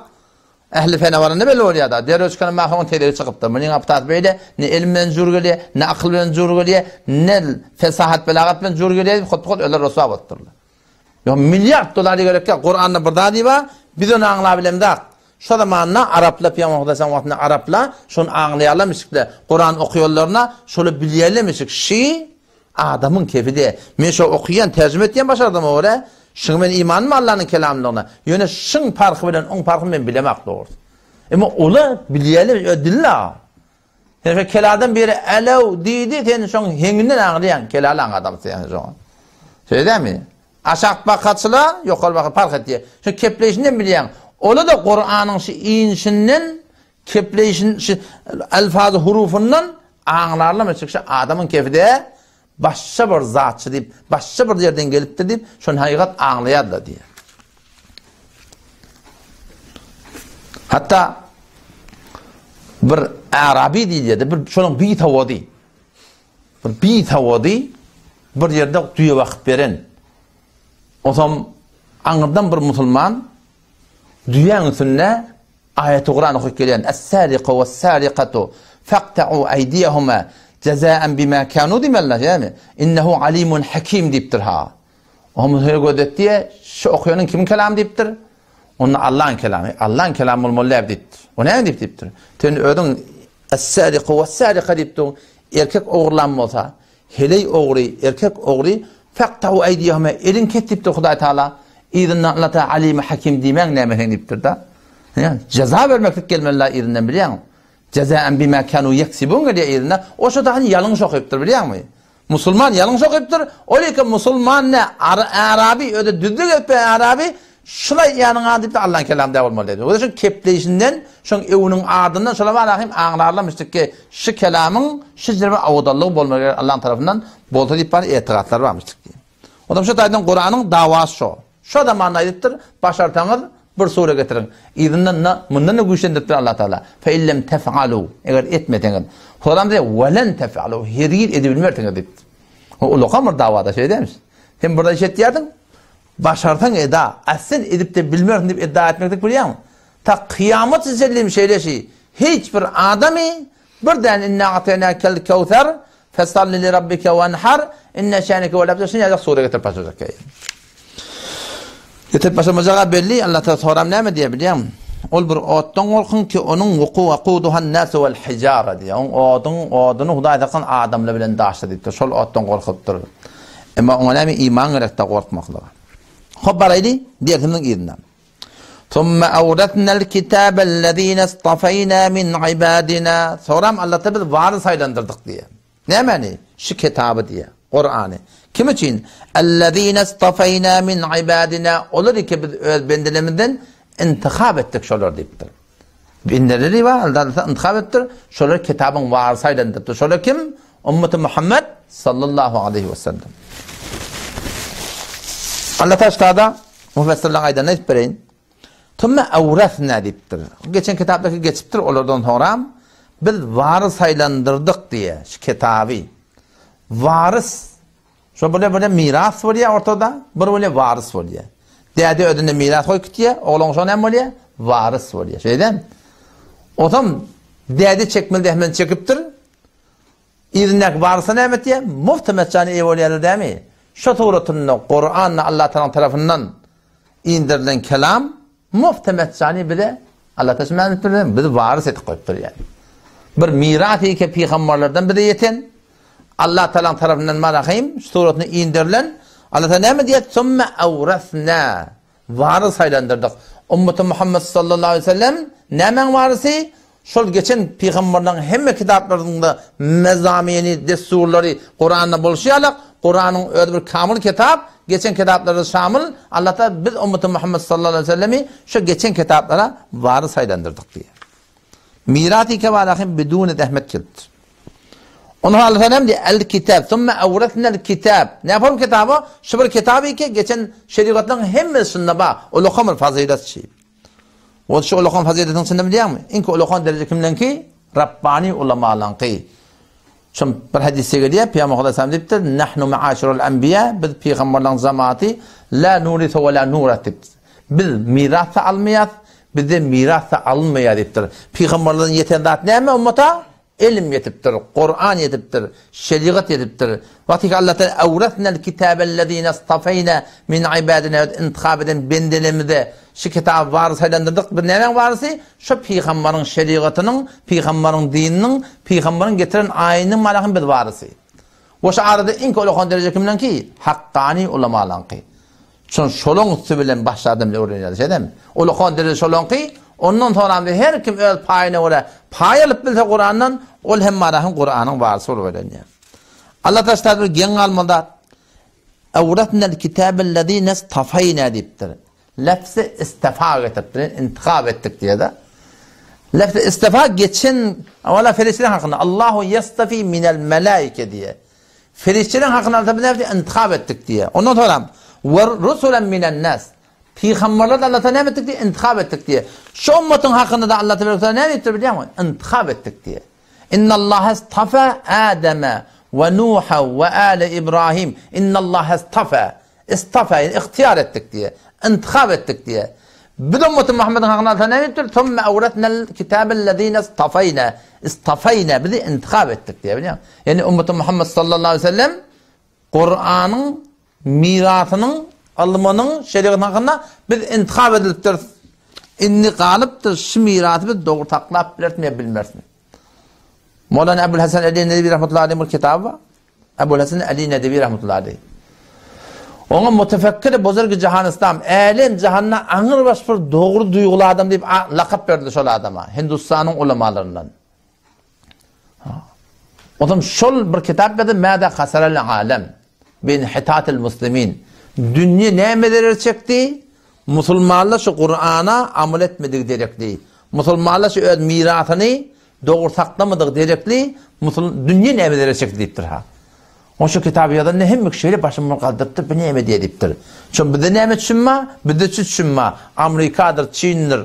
Ähli fene baranda belli bolýar-da. Derrew çykan mahy oň tezegi çykypdyr. Munyň aptasy beýle, ne elm bilen jür gelýär, ne akyl bilen jür gelýär, ne fesahat belagat bilen jür gelýär diýip, hut-hut öler ryswa bolupdyrlar. Ýok, milliard dolary gerek ýok. Kuranda bir zat bar, biz ony aňlabilemzok. Şo zamanda araplar, Pygamber Hudaýyň wagtynda araplar şony aňlaýarlarmyşyklar. Kuran okaýanlaryna şoly bilýärlermişik. Şi Adamyň kefi-de. Men şo okaýan, terjime etýän başardyma görä, şuňa men imanym Allanyň kelamlygyna. Ýöne şyň parhy bilen oň parhyny men bilemak dogrusy. Emma ola bilýärler, öz dilini-a. Sen şo keladan biri älew diýdi, sen şoň heňinden aňlaýaň, kelalaň adamsy ýa şoňa. Şeýle dälmi? Aşak bakaçyla, ýokary baka parh etýär. Şo kepleýşinden bilýäň. Ola-da Kuranyň şu inişinden Kepleýşin şu alfazy hurufyndan aňlarlama çykşy adamyň kefide başga bir zatçy diýip, başga bir ýerden gelipdir diýip, şony hakykat aňlaýarlar diýýär. Hatda bir Arabi diýilýär, bir şonuň bir sawady. Bir bir sawady bir ýerde düýe bakyp beren. Osam aňyrdan bir musulman düýäň üstünde Aýaty Kuran okyp gelýän, Es-sariku wes-sarikatu faqta'u aýdiýahuma jazaa'an bima kanu diýmeli ýagny innehu alimun hakim diýipdir ha. Oňa her gözetdi, şu okaýanyň kimiň kelamy diýipdir? Onda Allaň kelamy, Allaň kelamy bolmaly däl diýipdir. O näme diýip diýipdir? Sen özüň Es-sariku wes-sarika diýip dur. Erkek ogurlan bolsa, Heleý ogry, erkek ogry, Faqta'u aýdiýahuma, elin kes diýipdir Hudaý Taala. Yzyndan Allah Taala Alimi Hakim diýmäň näme sen diýipdir-de. Jeza bermeklik gelmeli-la yzyndan bilýäňmi? Jezaan bima kanu ýeksibun gelýär yzyndan. O şo dahy ýalňyş okypdyr bilýäňmi? Musulman ýalňyş okypdyr. Ol eke musulman ne arabi, özi düzlük etmeýän arabi. Şul aýdýanyň ady diýipdir, Allaň kelamy däl bolmaly diýipdir. Oda şoň kepleýşinden, şoň öwüniň adyndan şola bar ahim aňlarlamyşdyk ki, şu kelamyň şu jere bir awdallygy bolmaly gerek Allaň tarapyndan bolsa diýip bar etigatlary barmyşdyk diýip. Odam şu taýdan Kuranyň dawasy şo. Şo zamanda aýdypdyr, başarsaňyz bir sure getiriň. Yzyndan-da mundan-da güýçlendiripdir Allah Taala. Fe illem tef'alu, eger etmeseňiz. Soram diýýär, welen tef'alu, hergiz edibilmersiňiz diýipdir. O ulakan bir dawada şeýle dälmi? Sen bir iş etýärdiň, başarsaň eda, a sen edip-de bilmersiň diýip iddia etmeklik bilýäňmi? Ta kyýamat çenli şeýle şi, hiç bir adamy bir däne inna a'taýnakel kewser Fesalli li rabbike wenhar, inne şäneke huwel ebter şuny ýazjak sure getirip başlajak ýa. Getirip başlamajaga belli, Allah Taala soram näme diýýär bilýäňmi? Ol bir otdan gorkuň ki, onuň wuku wakuduhan nasu wal hijara diýýär. Oň oduň oduny Hudaý sakan adamlar bilen daşlar diýipdir. Şol otdan gorkupdyr. Emma oňa näme iman gerekde gorkmaklyga. Hop baraýly dersimiziň yzyndan. Thumma awratnal kitabellezine istafeýna min ibadina. Soňram Allahda biz warys saýlandyrdyk diýýär. Nämäni? Şu kitaby diýýär. Kurany. Kim üçin? Ellezine istafeýna min ibadina. Olary ki biz öz bendelerimizden intihap etdik şolar diýipdir. Bendeleri bar, Allah intihap etdir. Şolar kitabyň warysy saýlandyrypdyr. Şolar kim? Ummeti Muhammed sallallahu aleyhi ve sellem. Allah taşlada Müfessirleň aýdanyny aýdyp bereýin. Tumme awrasna diýipdir. Geçen kitapdaky geçipdir, olardan soňram biz warys saýlandyrdyk diýe şu kitaby. Warys şo bir bir miras bolýar ortada, bir bolýar warys bolýar. Däde özünde miras goýup gitýär, oglan şo näme bolýar? Warys bolýar. Şeýdem. Otam däde çekmeli zähmeti çekipdir. Yzyndaky barsa näme etýär? Muft meçjana eýe bolýarlar dämi? Şo suratynda Kuranda Allah Tagalaň tarapyndan inderilen kelam muft meçjany bize Allah Tagala mälim etdir, bizi warys edip goýupdyr ýani. Bir miras eke pygamberlerden bize ýeten Allah Tagalaň tarapyndan marahym şu suratynda inderilen Allah Tagala näme diýýär? Summa awrasna Warys saýlandyrdyk. Ummaty Muhammet sallallahu aleýhi we sellem nämäň warysy? Şol geçen pygamberleriň hemme kitaplarynda mezamini, dessurlary Kuranda bolşy ýalak, Kuranyň özi bir kamyl kitap, geçen kitaplara şamyl, Allah Tagala biz ummaty Muhammet sallallahu aleýhi we sellemi şo geçen kitaplara warys saýlandyrdyk diýýär. Mirasy kebara hem biduni zähmet gelipdir. Onu Allah Teala diýär, El kitab, summa awratnal kitab. Ne yapalım kitabı? Şu bir kitabı ki geçen şerigatlaryň hemmesi şunda bar. Ulakan bir fazilet şi. O şu ulakan faziletin içinde bilýärmi? Iň ulakan dereje kimleňki? Rabbani ulamalaňky. Şum bir hadisde gelýär, Peygamber sallallahu aleyhi ve sellem diýipdir, Nahnu ma'aşirul anbiya, biz pygamberleň jemaaty, la nurisu we la nurat diýipdir. Biz miras da almaýas, bizden miras da alynmaýar diýipdir. Pygamberlerden ýeten zat näme ummata? Ylym ýetipdir, Kuran ýetipdir, şerigat ýetipdir. Wagty ki Allah Teala awratnal kitabellezine istafeýna min ibadina öz intihap eden bendelerimize şu kitaby warys saýlandyrdyk. Biz nämäň warysy? Şu pygamberiň şerigatynyň, pygamberiň dininiň, pygamberiň getiren aýynyň malahym biz warysy. We şu arada iň ulakan dereje kimleňki? Hakkani ulamalaňky. Şon şolaň üsti bilen başga adam bilen öwrenýär. Şeýdemi? Ulakan dereje şolaňky, ondan soňra her kim öz paýyna görä paý alyp bilse Kurandan, ol hem malahym Kuranyň warysy bolup öwrenýär. Allah taşlar bir geň galmaly zat. Awratnal kitabellezine istafeýna diýipdir. Lefzi istefa getiripdir, intihap etdik diýýär-de. Lefzi istefa geçen, wala ferişteler hakynda Allahu yastafi minel melaike diýýär. Ferişteler hakynda Allah näme diýýär? Intihap etdik diýýär. Ondan soňra we rusulan minen nas. Pygamberler Allah taala näme etdik diýýär? Intihap etdik diýýär. Şu ummatyň hakynda da Allah taala näme diýipdir bilýärmi? Intihap etdik diýýär. Innallaha istafa Adama we Nuha we ale Ibrahim. Innallaha istafa. Istafa, ýagny ygtyýar etdik diýýär. Intihap etdik diýýär. Biz ummaty Muhammediň hakyna Alla näme diýipdir? Summe awratnal kitabellezine istafeýna. Istafeýna, bizi intihap etdik diýýär, bilýäňmi? Ýagny ummaty Muhammed sallallahu aleyhi ve sellem Kuranyň mirasynyň, ylmynyň, şerigatynyň hakynda biz intihap edilipdiris. Indi galypdyr şu mirasy biz dogry saklap bilerismi ýa bilmerismi? Mowlana Ebul Hasan Ali Nedewi rahmetullahi aleyh bir kitaby bar. Ebul Hasan Ali Nedewi rahmetullahi aleyh. Oňa mutefekkir buzurgi jahan islam, älem jahanda aňyrbaş bir dogry duýguly adam diýip lakap berdi şol adama, Hindustanyň ulamalaryndan. Otam şol bir kitap berdi, Mäde hasaral alem bi inhitatil muslimin. Dünýe näme zerer çekdi? Musulmanlar şu Kur'ana amal etmedigi derekli, musulmanlar şu öz mirasyny dogry saklamadygy derekli, musul dünýe näme zerer çekdi diýipdir ha. O şu kitaby ýazanda hemme kişi şeýle başyny galdyrypdyr, bu näme diýýär diýipdir. Şo bizde näme düşünme, bizde şu düşünme, Amerikadyr, Çindir,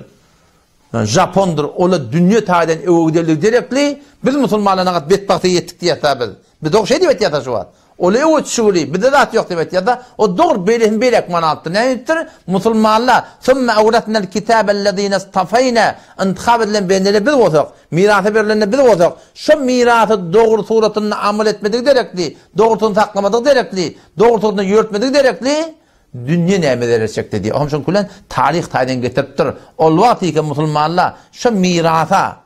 Japondyr, ola dünýe taýdan öwe gidenligi derekli, biz musulmanlar nagat betbagta ýetdik diýýäs-ä biz. Biz dogry şeý diýip aýtýas-a şu wagt. Ola öwe düşügili, bizde zat ýok diýip aýtýas-a. O dogry beýlesini beýläk many alypdyr. Näme diýipdir? Musulmanlar, Sümme awratnal kitabellezine stafeýna, intihap edilen bendeler biz bolsak, mirasa berilenler biz bolsak, şo mirasy dogry suratynda amal etmedigi derekli, dogrusyny saklamadygy derekli, dogry suratynda ýöretmedigi derekli, Dünýe näme zerer çekdi diýýär. Oňam şoň bilen taryh taýdan getiripdir. Ol wagt eken musulmanlar şo mirasa,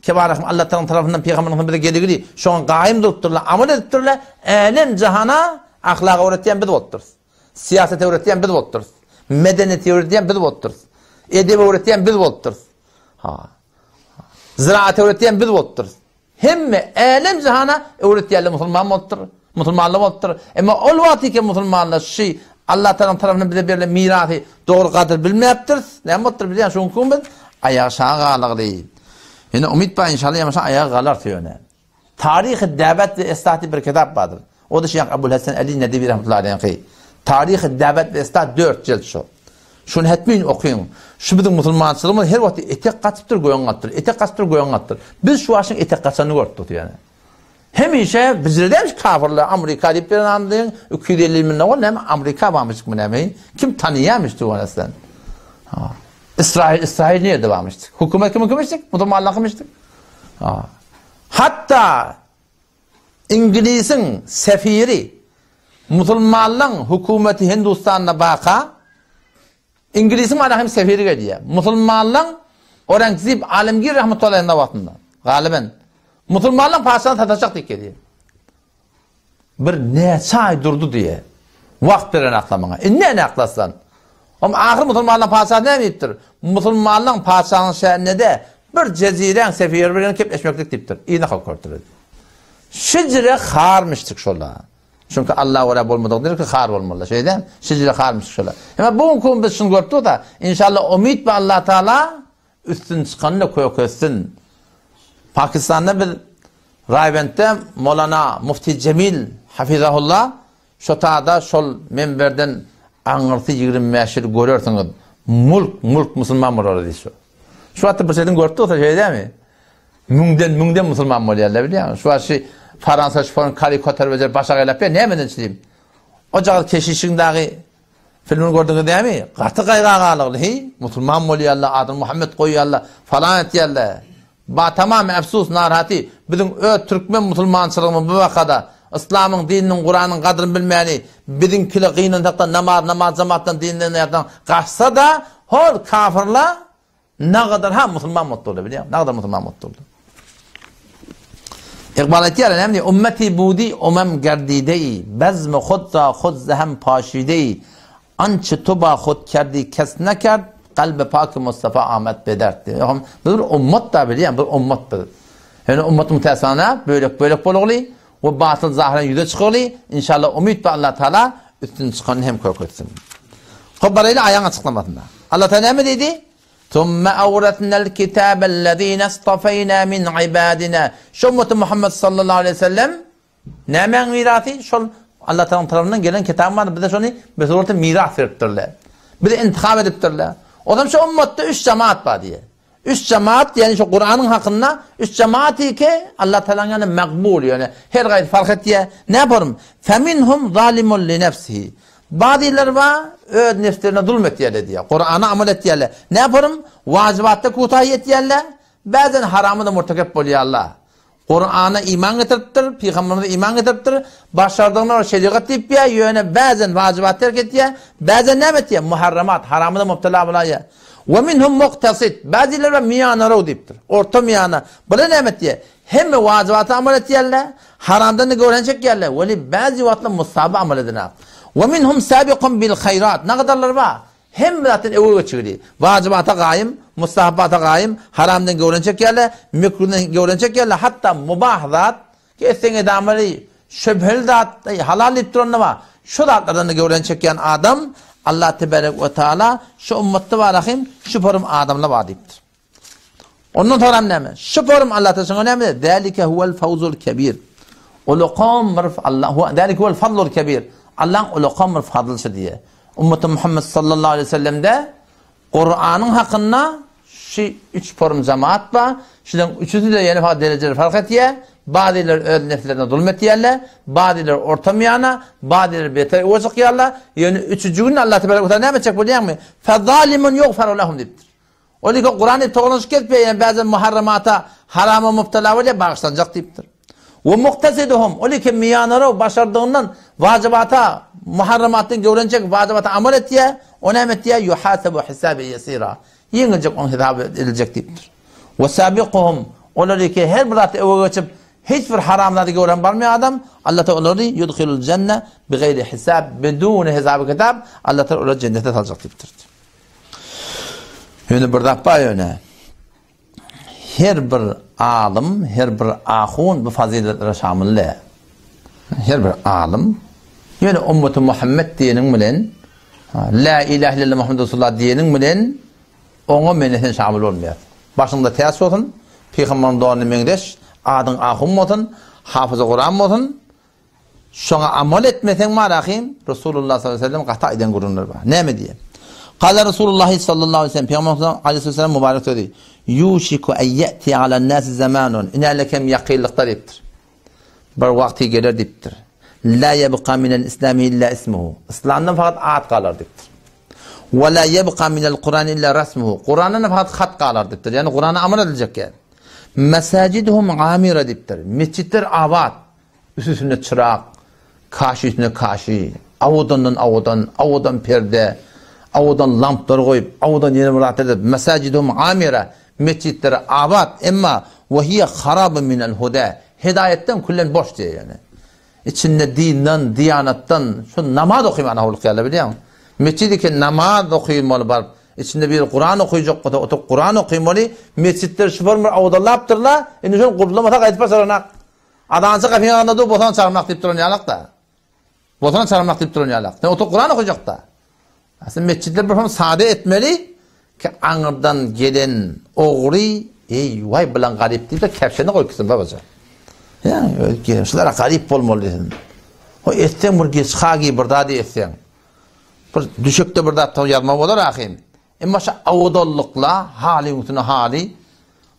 Kebarahym Allah Tagalaň tarapyndan pygamberimiziň bize geligili, şoňa gaýym durupdyrlar, amal edipdirler. Älem jahana ahlak öwretýän biz bolupdyrys. Syýasat öwretýän biz bolupdyrys. Medeniýet öwredýän biz bolupdyrys. Edep öwretýän biz bolupdyrys. Ha. Ziraat öwretýän biz bolupdyrys. Hemme älem-jahana öwretýärler musulman bolupdyr, musulmanlar bolupdyr. Emma ol wagt eken musulmanlar şy Allah Tagalaň tarapyndan bize berlen mirasy dogry gadyr bilmäpdiris. Näme bolupdyr bilýän şu günki gün biz aýagy şaga galagly. Ýöne umyt bar inşallah ýamaşa aýaga galarys ýöne. Taryhy Däwet we Eslah diýip bir kitap bardyr. O-da Şeýh Abul Hasan Ali Nedewi rahmetullahi aleýhi. Taryhy Däwet we Eslah 4 jilt şu. Şuny hetmin okyň. Şu biziň musulmançylygymyz her wagt etek gaçypdyr, göň gaçypdyr, etek gaçypdyr, göň gaçypdyr. Biz şu wagtyň etek gaçanyny görüp durus ýöne. Hemişe bizredämiş kafirler Amerika diýip beren andyň 250 ýyl mundan ol näme Amerika barmyşdykmy näme? Kim tanyýamyş Türkmenistan? Ha. Israil Israil nirde barmyşdyk? Hökümet kimiň kimmişdik? Musulmanlar kimmişdik? Ha. Hatda Iňlisiň sefiri musulmanlaň hökümeti Hindustanda baka, Iňlisiň mana hem sefiri gelýär. Musulmanlaň Orangzib Alemgir rahmetullahi alayhi wagtynda, galyban, musulmanlaň patyşasyny sataşjak diýip gelýär. Bir näçe aý durdy diýýär. Wagt beren akla maňa. Indi näme aklaslan? Om ahyr musulmanlaň patyşasy näme diýipdir? Musulmanlaň patyşasynyň şänine-de bir jeziräň sefiri bilen kepleşmeklik diýipdir. Yzyna kalyp görüpdir. Şijire harmyşdyk şola. Çünki Alla görä bolmadyk dir ki har bolmaly. Şeýdä? Şijire harmyşdyk şola. Emma bu günki gün biz şuny görüp durda, inşallah umyt we Allah Taala üstün çykanyny köketsin. Pakistanda biz Raýbentde Molana Mufti Jemil hafizahullah Şo tada şol menberden aňyrsy 25 ýyl görersiňiz. Mulk, mulk musulman bolar diýdi şo. Şu wagtda bir şeyden görüp dursa şeýle dämi? Müňden, müňden musulman bolýarlar bilýäňmi? Şu wagt şu Faransa şoförüň karikatur bejerip başa gaýlap ýör, nämeden çyzayım? O jagaz keşişiň dagy filmini gördüňiz dämi? Gaty gaýga galygly, heý, musulman bolýarlar, adyny Muhammet goýýarlar, falan etýärler. Ba tamam efsus narahaty biziň öz türkmen musulmançylygymyz bu wakada yslamyň dininiň kuranyň gadryny bilmäni biziňkile gynansakda namaz namaz jamatdan dinden ýatdan gaçsada hol kafyrla nagadar ha musulman bolup durdy bilýäňmi nagadar musulman bolup durdy. Iqbal aýtýar näme diýýär ummeti budi umam gerdidei bezmi hud ra hud zehem paşidei Ançe to ba hud kerdi kes nekerd, kalbi paki Mustafa Ahmet bedert diýýär. Ýogsam biz bir ummat da bilýän, bir ummat biz. Ýöne ummat mütäsana bölek-bölek bolugly we batyl zahyran ýüze çykaly, inşallah umyt bar Allah Taala üstün çykanyny hem kök etsin. Hop baraýly aýaň açyklamasyna. Allah Taala näme diýdi? Thumma awratnal kitabellezine istafeýna min ibadina. Şu ummaty Muhammed sallallahu aleyhi ve sellem Nämäň mirasy? Şol Allah Tagalaň tarapyndan gelen kitap bar, bize şony bir suratda miras beripdirler. Bizi intihap edipdirler. Ozam şu ummatda üç jemaat bar diýýär. Üç jemaat, ýagny şu Kuranyň hakynda üç jemaat ki Allah Tagalaň ýanynda makbul, ýöne her gaýsy fark etýär. Näme Feminhum zalimun li nefsihi. Bazylar bar, öz nefslerine zulm etýärler diýýär. Kurana amal etýärler. Näme Wajibatda kutaý etýärler, bäzen harama da murtakep bolýarlar. Kurana iman getiripdir, Pygamberimize iman getiripdir, başardygyna görä şerigat diýip ýa, ýöne bäzen wajibat terk etýär, bäzen näme etýär? Muharramat, haramyna mubtala bolaýýar. We minhum muktasid, bäzileri bar miýanarow diýipdir, orta miýana. Bular näme etýär? Hemme wajibata amal etýärler, haramdan-da göwräni çekýärler, weli bäzi wagtlar mustahaba amal edenok. We minhum sabiqun bil haýrat, nagadarlar bar, Hemme zatdan öwre geçigili. Wajybata gaýym, mustahabbata gaýym, haramdan göwreni çekýärler, mekruhdan göwreni çekýärler, hatda mubah zat, ki etseň edamaly, şübheli zat, halal diýip duranda bar, şo zatlardan-da göwreni çekýän adam. Allah tebarek we taala şu ümmetde bar ahim şu forum adamlar bar diýipdir. Ondan soňra näme? Şu forum Allah taala şoňa näme? Zalike huwal fawzul kebir. Ulakam bir Allah huwa zalike huwal fadlul kebir. Allah ulakam bir fadlçy diýe. Ümmeti Muhammed sallallahu aleyhi ve sellemde Kuranyň hakynda şu üç forum jemaat bar. Şularyň üçüsi de ýene fakat derejeleri fark etýär. Bazylar öz nefslerine zulm etýärler, bazylar orta miýana, bazylar beter öwe çykýarlar. Ýöne üçüji gün Allah tebarek we taala näme etjek bolýarmy? Fezalimun ýugfaru lehum diýipdir. Ol iki Kuran diýip togalanyşyp gezip ýören bäzi muharramata, harama mubtala bolýar, bagyşlanjak diýipdir. We muktesiduhum, ol iki miýanaraw başardygyndan wajybata, muharramatdan göwrençek wajybata amal etýär, o näme etýär? Yuhasabu hisaben ýesira. Ýeňiljek onuň hesaby ediljek diýipdir. We sabiquhum, olar iki her bir zatda öwe geçip, hiç bir haram zady göwren barmaýan adam, Allah Taala olary yudhilul jenne bigaýri hisab, biduni hesaby kitap, Allah Taala olary jennete saljak diýipdir. Ýöne bir zat bar ýöne. Her bir alym, her bir ahun bu fazyletlere şamyl däl. Her bir alym, ýöne ummeti Muhammed diýeniň bilen, La ilahe illallah Muhammed Resulullah diýeniň bilen oňa meni sen şamyl bolmaýar. Başyňda täç bolsun, pygamberiň donuna meňzeş, adyň ahun bolsun, hafyzy Kuran bolsun, Şoňa amal etmeseň bar ahym, Resulullah sallallahu aleyhi ve sellem gaty aýdan gürrüňleri bar. Näme diýýär? Kala Resulullah sallallahu aleyhi ve sellem, Pygamberimiz aleyhisselam mübarek sözi, Yuşiku en ye'ti alen nasi zamanun, inälekem ýakynlykda diýipdir. Bir wagty geler diýipdir. La yebqa minel islami illa ismuhu. Islamdan fakat at galar diýipdir. Ve la yebqa minel Kur'an illa rasmuhu. Kur'andan fakat hat galar diýipdir. Ýani Kur'ana amal ediljek ýer. Mesajiduhum amira diýipdir. Mesjitler abat. Üstüsinde çyrak, kaşy üstünde kaşy, awadandan awadan, awadan perde, awadan lamplar goýup, awadan ýene bir zatlar edip, mesajiduhum amira, metjitleri abat, emma we hiýe harabun minel huda, hedaýatdan küllen boş diýýär ýöne. Içinde dinden, diýanatdan, şu namaz okaýman howlukýarlar bilýäňmi? Metjit eken namaz okaýmaly baryp, içinde biri Kuran okaýjak bolsa, oturyp Kuran okaýmaly, metjitler şu forma awadanlapdyrlar, indi şony gurlamasa gaýdyp başaranak. Azançy gapyň agzynda dur, bosana çagyrmak diýip duran ýalak-da. Bosana çagyrmak diýip duran ýalak. Sen oturyp Kuran okajak-da. Aslynda metjitler bir sada etmeli ki aňyrdan gelen ogry, eý, waý bilen garyp diýip-de kepşeni goýup gitsin babaja. Ýa, öz şulara garyp bolmaly diýsin. O etseň bir geç hagi bir zat etseň. Bir düşekde bir zat ýazma bolar ahym. Emma şu awadallykla halyň üstüne haly,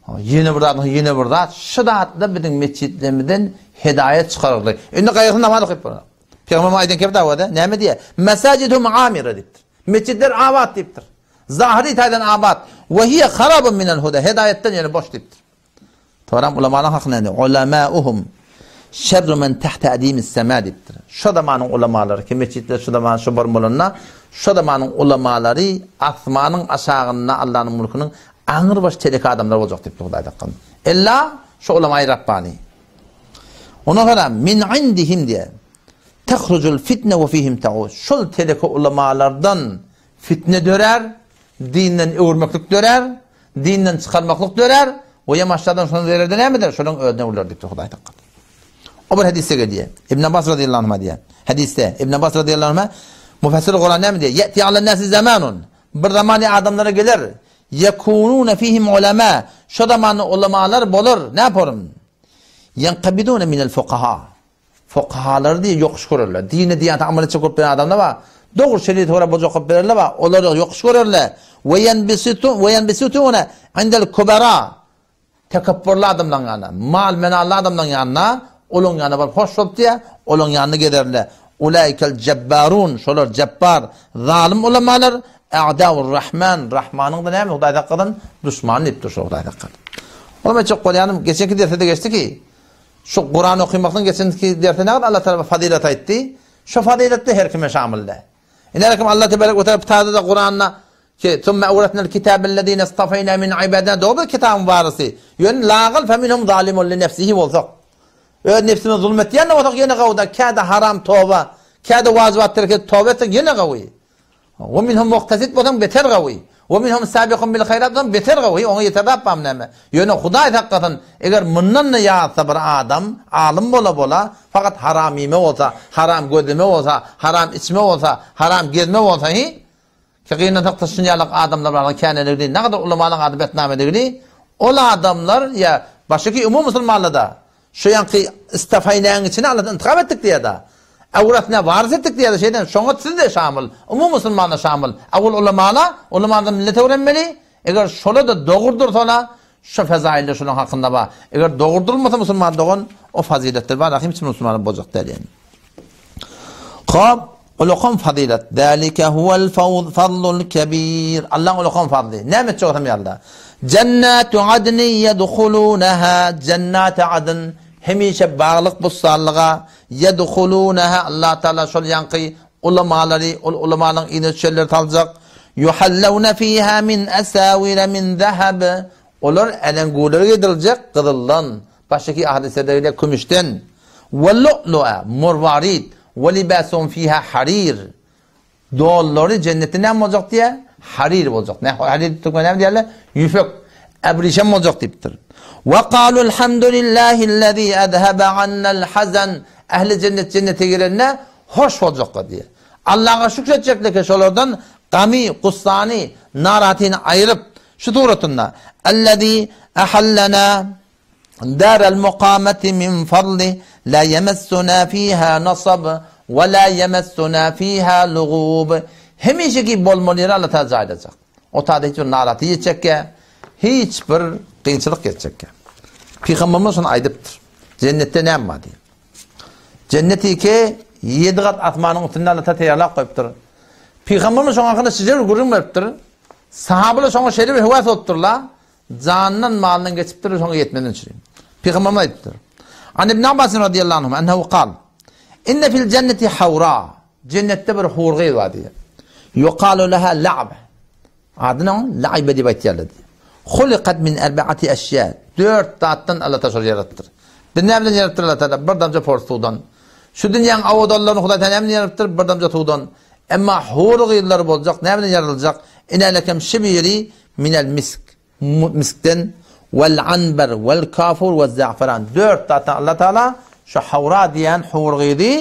ýene bir zat, ýene bir zat, şu zatlar biziň metjitlerimizden hedaýat çykarardy. Indi gaýgysyz namaz okyp bolar. Pygamberimiz aýdan kep dawada näme diýýär? Mesajidu amira diýipdir. Metjitler abat diýipdir. Zahyry taýdan abat. We hiýe harabun minel huda. Hedaýatdan ýöne boş diýipdir. Toram ulamalaryň hakynda indi ulamauhum şerru men tahta adimis sema diýipdir. Şo zamanyň ulamalary ki metjitler şu zaman şu bir bolanda şo zamanyň ulamalary asmanyň aşagynda Allanyň mülküniň aňrybaş teleke adamlar boljak diýipdir Hudaý saklasyn. Ella şu ulamaýy Rabbani. Ondan sonra min indihim diýär. Tahrujul fitne we fihim ta'ud. Şol teleke ulamalardan fitne dörär, dinden öwürmeklik dörär. Dinden çykarmaklyk dörär, we ýamaşlardan şonuň zereri nämedir? Şolaryň özüne urlar diýipdir Hudaý takgat. O bir hadysda gelýär. Ibn Abbas radiyallahu anhuma diýýär. Hadysda Ibn Abbas radiyallahu anhuma Mufassir Kuran näme diýýär? Ýeti alan nasi zamanun. Bir zaman adamlara geler. Yekunun fihim ulama. Şo zamanda ulamalar bolar. Ne yaparım? Yenkabidun minel fuqaha. Fukahalary diýe ýokuş görerler. Dine diýanete amal etjek bolup ýören adamlar bar. Dogry şeriýete görä boljak bolup bererler bar. Olary ýokuş görerler. We ýenbisitu we ýenbisitune indel kubara. Tekepburly adamlaryň ýanyna, mal-menally adamlaryň ýanyna, olaryň ýanyna baryp hoş bolup diýe, olaryň ýanyna gezerler. Ulaikel jebbarun, şolar jebbar, zalym ulamalar, a'daur rahman, Rahmanyň-da näme Hudaý saklasyn, duşmany diýipdir şo Hudaý saklasyn. Olam aýtjak bolýanym, geçenki dersde-de geçdi ki, Şu Kuran okymakdan geçenki derse nägada Allah Tagala fazylet aýtdy? Şu fazylet-de her kime şamil däl. Ine her kim Allah tebarek we taala tada-da Kuranda ki Summe awratnal kitabellezine istafeýna min ibadina dogry kitabyň barysy. Ýöne lagal fe minhum zalimun li nefsihi bolsak. Öz nefsine zulm etýän bolsak ýene gowuda käde haram toba, käde wajybat terk edip toba etsek ýene gowy. We minhum muktasid bolsaň beter gowy. We minhum sabiqun bil haýrat beter gowy, oňa ýeter zat barmy näme? Ýöne Hudaý saklasyn, eger mundan-da ýazsa bir adam, alym bola-bola, fakat haram iýme bolsa, haram gözleme bolsa, haram içme bolsa, haram gezme bolsa, hi? Ki gynansak-da şun ýalak adamlar bar, käneligini, nagadar ulamalaryň ady betnamedigini, ol adamlar ýa başyky umumy musulmanlarda şu ýanky istafaýnäň içine Allahdan intikap etdik diýýär-da. Awrasyna warys etdik diýýär-de şeýden, şoňa siz-de şamyl, umumy musulmanlar şamyl. Awwal ulamala, ulamadan millet öwrenmeli, Eger şola-da dogry dursalar, şo fezailler şolaň hakynda bar. Eger dogry durmasa musulman dogan, o fazyletler bar, ahim hiç musulmana boljak däl ýani. Hop, ulakan fazylet. Zalika huwal fadlul kebir. Allaň ulakan fazly. Näme etjek bolsam ýaly. Jennatu adni yedhulunaha, jennatu adn hemişe baglyk bussanlyga yedhulunaha Allah Taala şol ýaňky Ulamalary, ol ulamalaryň yzyna düşenleri saljak. Yuhallawna fiha min asawira min zahab. Olar äleňgurlary geýdiriljek gyzyldan, başyky hadyslarda gelýär kümüşden. We lu'lu'a, murwarid, we libasuhum fiha harir. Dollary jennetde näme boljak diýýär? Harir boljak. Näme harir türkmen näme diýerler? Ýüpek, äbrişem boljak diýipdir. We galu alhamdulillahillazi azhaba annal hazan. Ähli jennet jennete girende Hoş boljaklar diýýär. Allaha şükür etjekler ki, şolardan gamy, gussany, narahatyny aýryp, şu suratynda, Ellezî ehallena dârel mukameti min fadlih, lâ yemessunâ fîhâ nasab ve lâ yemessunâ fîhâ lugûb. Hemişeki bolmaly ýeri Allah Tagala jaýlajak. O taýda hiç bir narahaty ýetjekkä, hiç bir kynçylyk ýetjekkä. Pygamberimiz şony aýdypdyr. Jennetde näme bar diýip. Jennet iki, ýedi gat asmanyň üstünde Allah Taala taýýarlap goýupdyr. Pygamberimiz şoň hakynda şeýle bir gürrüň beripdir. Sahabalar şoňa şeýle bir höwes bolupdyrlar, janyndan malyndan geçipdir şoňa ýetmeden üçin. Pygamberimiz aýdypdyr. An Ibn Abbas radiyallahu anhu ennehu kal. Inne fil cenneti hawra. Jennetde bir hur gyz bar diýýär. Yuqalu laha la'b. Adyny oň Laibe diýip aýtýarlar diýýär. Hulikat min erbaati eşýa. Dört zatdan Allah Taala şol ýaradypdyr. Biz näme bilen ýaradypdyr Allah Taala? Bir damja pors suwdan. Şu dünýäň awadanlaryny Hudaý Taala näme bilen ýaradypdyr? Bir damja suwdan. Emma hur gyzlar boljak, näme bilen ýaradyljak? Inälekem şibiri minel misk. Miskden wel anber wel kafur we za'feran. Dört zatdan Allah Taala şu hawra diýen hur gyzy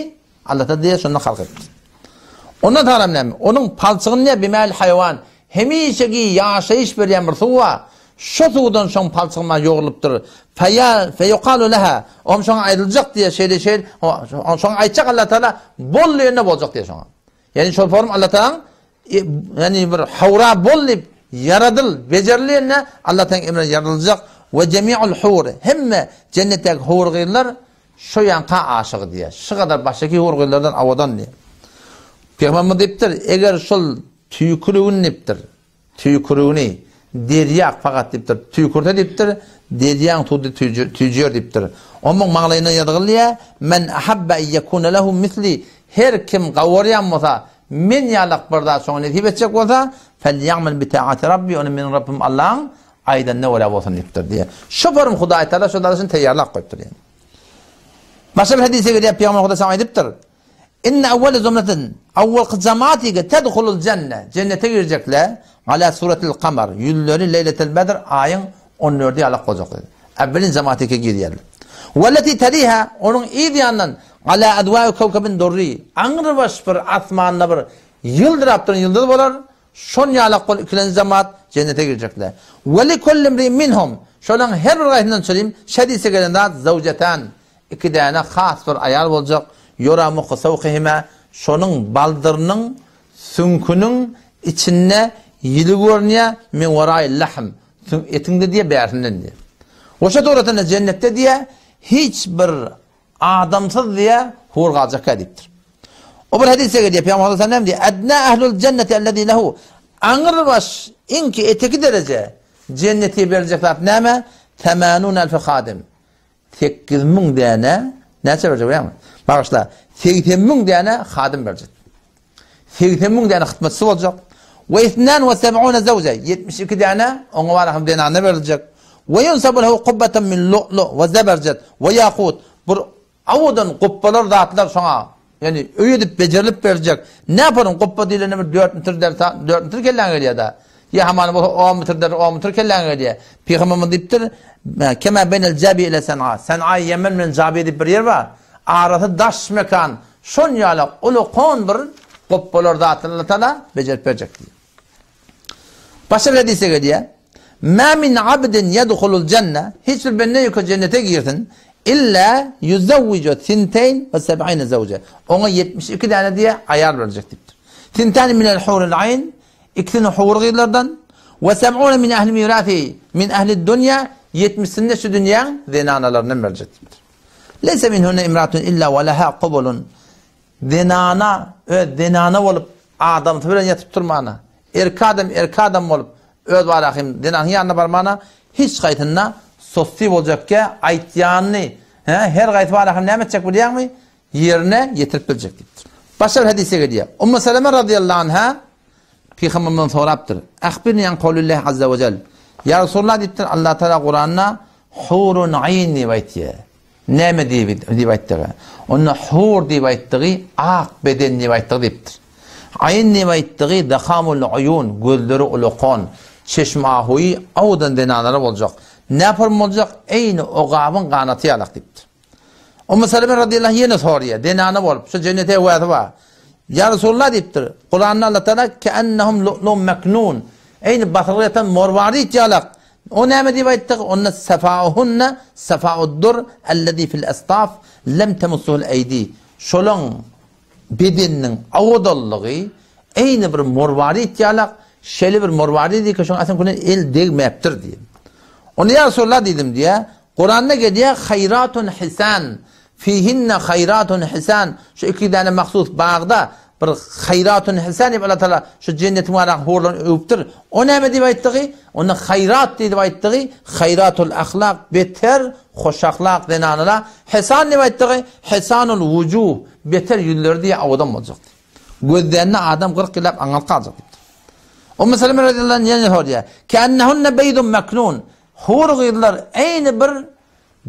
Allah Taala diýýär, şondan halk etdi. Ondan soňra näme? Onuň palçygyny ne bimäl haýwan, hemişeki ýaşaýyş berýän bir suw bar. Şo suwdan şoň palçygy maňa ýugrulypdyr. Feýa feýukalu leha. Oňa şoňa aýdyljak diýýär, şeýle şeýle. Şoňa aýtjak Allah Taala bol diýende boljak diýýär şoňa. Ýani şol form Allah Taala ýani bir hawra bol diýip ýaradyl, bejeril diýende Allah Taala emri ýaradyljak we jemiul hur hemme jennetdäki hur gyzlar Şo ýanka aşygy diýýär. Şu gadar başdaky hur-gyzlardan owadan diýýär. Pygamberimiz diýipdir, eger şol tüýkürigini diýipdir, tüýkürigini derýa fakat diýipdir, tüýkürse diýipdir, derýaň suwy tüýjär diýipdir. Onuň maňlaýyna ýazgyl diýýär, Men ahabba en ýekune lehu misli, her kim gawarýan bolsa, men ýalak bir zat şoňa nesip etjek bolsa, felýamel bi taati rabbi, ony meniň Rabbym Allaň Aýdanyna görä bolsun diýipdir diýýär. Şu form Hudaý Tagala şu dalaşyny taýýarlap goýupdyr diýýär. Başga bir hadysda gelýär, Pygamber Hudaý salam aýdypdyr. Inne awwal zumratin, awwalky jamaat ýeke tedhulul jenne, jennete girjekler, ala suratil kamar, ýüzleri leýletel bedr aýyň 14-i ýalak boljak diýdi. Awwalin jamaat ýeke girýärler. Welleti teliha, onuň yz ýanyndan ala adwai kewkebin durri, aňrybaş bir asmanda bir ýyldyrap duran ýyldyz bolar, Şon ýalak bol ikilenji jemaat jennete girjekler. We li kulli imri'in minhum, şolaň her bir gaýsyndan çyrim, şedise gelen zat zawjetan, iki däne has bir aýal boljak, ýura muhu sawkihima, şonuň baldyrynyň süňküniň içinde ýili görünýär, min warail lahm, süňk etiň-de diýýär, bärsinden diýýär. We şo suratynda jennetde diýýär, hiç bir Adamsyz diýä hur galjakka diýipdir. O bir hadysda gelýär, Pygamber sallallahu aleyhi ve sellem diýýär, Edna ahlul jenneti ellezî lehu aňrybaş iňki eteki dereje jenneti beriljek zat näme? Semanun elfi hadim. 8000 däne näçe berjek bilýäňmi? Bagyşla, 80 müň däne hadim berjek. 80 müň däne hyzmatçysy boljak. We isnan we seb'une zewje, 72 däne oňa bar hem zenana beriljek. We yunsabu lehu kubbatan min lu'lu we zeberjet we ýakut. Bir owadan gupbalar zatlar şoňa, ýani öý edip bejerilip berjek. Näparyň gupba diýlende bir 4 metr dersa, 4 metr kelläňe gelýär-de. Ýa hamana bolsa on metrdir, on metr kelläňe gelýär. Pygamberimiz diýipdir, Kema beýnel Jabi ile San'a. San'a Ýemen bilen Jabi diýip bir ýer bar. Arasy daş mekan. Şon ýaly ulukon bir gopbalar zatlar Allah Taala bejerip berjek diýýär. Başga bir hadysda gelýär. Ma min abdin yedhulul jenne. Hiç bir bende ýok jennete girsin. Illa yuzawwiju sinteyn we seb'ine zawje. Oňa 72 däne diýe aýal berjek diýipdir. Sintani minel hurul ayn. Ikisini hur gyzlardan we seb'une min ehli mirasi min ehli dunýa ýetmişsini şu dünýäň zenanalaryndan berjek diýipdir. Leýse minhunne imratun illa we leha kubulun. Zenana öz zenana bolup adamsy bilen ýatyp turmana, erki adam erki adam bolup öz barahym zenanyň ýanyna barmana hiç haýsynda sosy boljakkä aýtýanyny he her gaýsy barahym näme etjek bilýäňmi? Ýerine ýetirip biljek diýipdir. Başga bir hadysda gelýär. Ummu Seleme razyýallahu anha Pygamberden sorapdyr. Ahbirni an kawlillahi azza we jel. Ýa Resulallah diýipdir, Allah Taala Kuranda hurun aýn diýip aýtýar. Näme diýip diýip aýtdygy? Onda hur diýip aýtdygy ak beden diýip aýtdygy diýipdir. Aýn diýip aýtdygy dahamul uyun, gözleri ulakan, çeşmi ahuýy awdan zenanlara boljak. Näpurm boljak? Eýni ogabyň ganaty ýalak diýipdir. Ummu Seleme radiyallahu anh ýene soraýar, zenana bolup, şu jennete höwäsi bar. Ýa Resulallah diýipdir, Kuranda Allah Taala keennehum lu'lu'un meknun. Eýni basylgy ýatan morwarit ýalak. O näme diýip aýtdy? Onda safauhunna safaud-dur allazi fil astaf lem temussuhul eýdi. Şolaň bedeniniň owadanlygy eýni bir morwarit ýalak, şeýle bir morwarit ki, şoň asyn küne el degmäpdir diýip. Onda ýa Resulallah diýdim diýä, Kuranda gelýär haýratun hisan, fihinne haýratun hisan, şu iki däne mahsus bagda bir haýratun hisan diýip Allah Taala şu jennetiň baradaky hurlaryny öwüpdir. O näme diýip aýtdygy? Onda haýrat diýip aýtdygy haýratul ahlak, beter hoşahlak zenanlara, hisan diýip aýtdygy hisanul wujuh, beter ýüzleri diýip owadan boljak. Gözlände adam 40 ýyllap aňalyp galjak diýipdir. Ummu Seleme radiyallahu anha ýene sorýar. Kennehunne beýdun meknun. Hur gyzlar eýni bir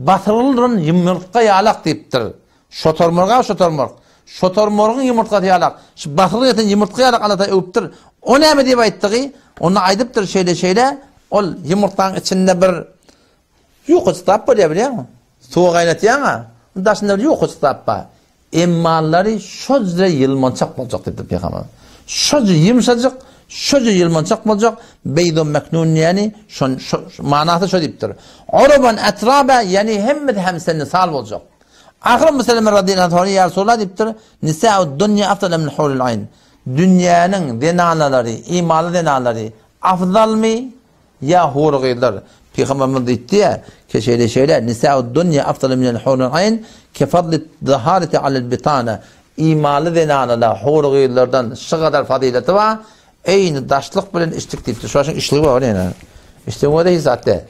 basyrylan ýumurtga ýalak diýipdir. Şotormurg-a şotormurg. Şotormurgyň ýumurtgasy ýalak. Şu basyrylyp ýatan ýumurtga ýalak Allatagala öwüpdir. O näme diýip aýtdygy? Onda aýdypdyr şeýle-şeýle, ol ýumurtgaň içinde bir ýukaçyk zat bolýar bilýäňmi? Suwa gaýnatýaň-a, daşynda bir ýukaçyk zat bar. Emmalary şojre ýylmançak boljak diýipdir pygamberimiz. Şojre ýumşajyk, şojre ýylmançak boljak, beýdun meknun ýani şon şo manasy şo diýipdir. Uruban etraba ýani hemmesi hemsenli sal boljak. Ahyr Ummu Seleme radiyallahu anha ýa Resulallah diýipdir, Nisa'ud dunýa afdal min huril aýn. Dünýäniň zenanalary, imanly zenanlary afdalmy Ýa hury gyzlar, Pygamberimiz diýipdi-ä, ke şeýle-şeýle, Nisâud dunýa afdalu minel huril aýn, ke fadlit zahareti alel bitana, Imanly zenanalar hury gyzlardan şu gadar fazyleti bar, eýni daşlyk bilen içlik diýipdir. Şu başyň içligi bar ýene. Içligiň özi hiç zat däl.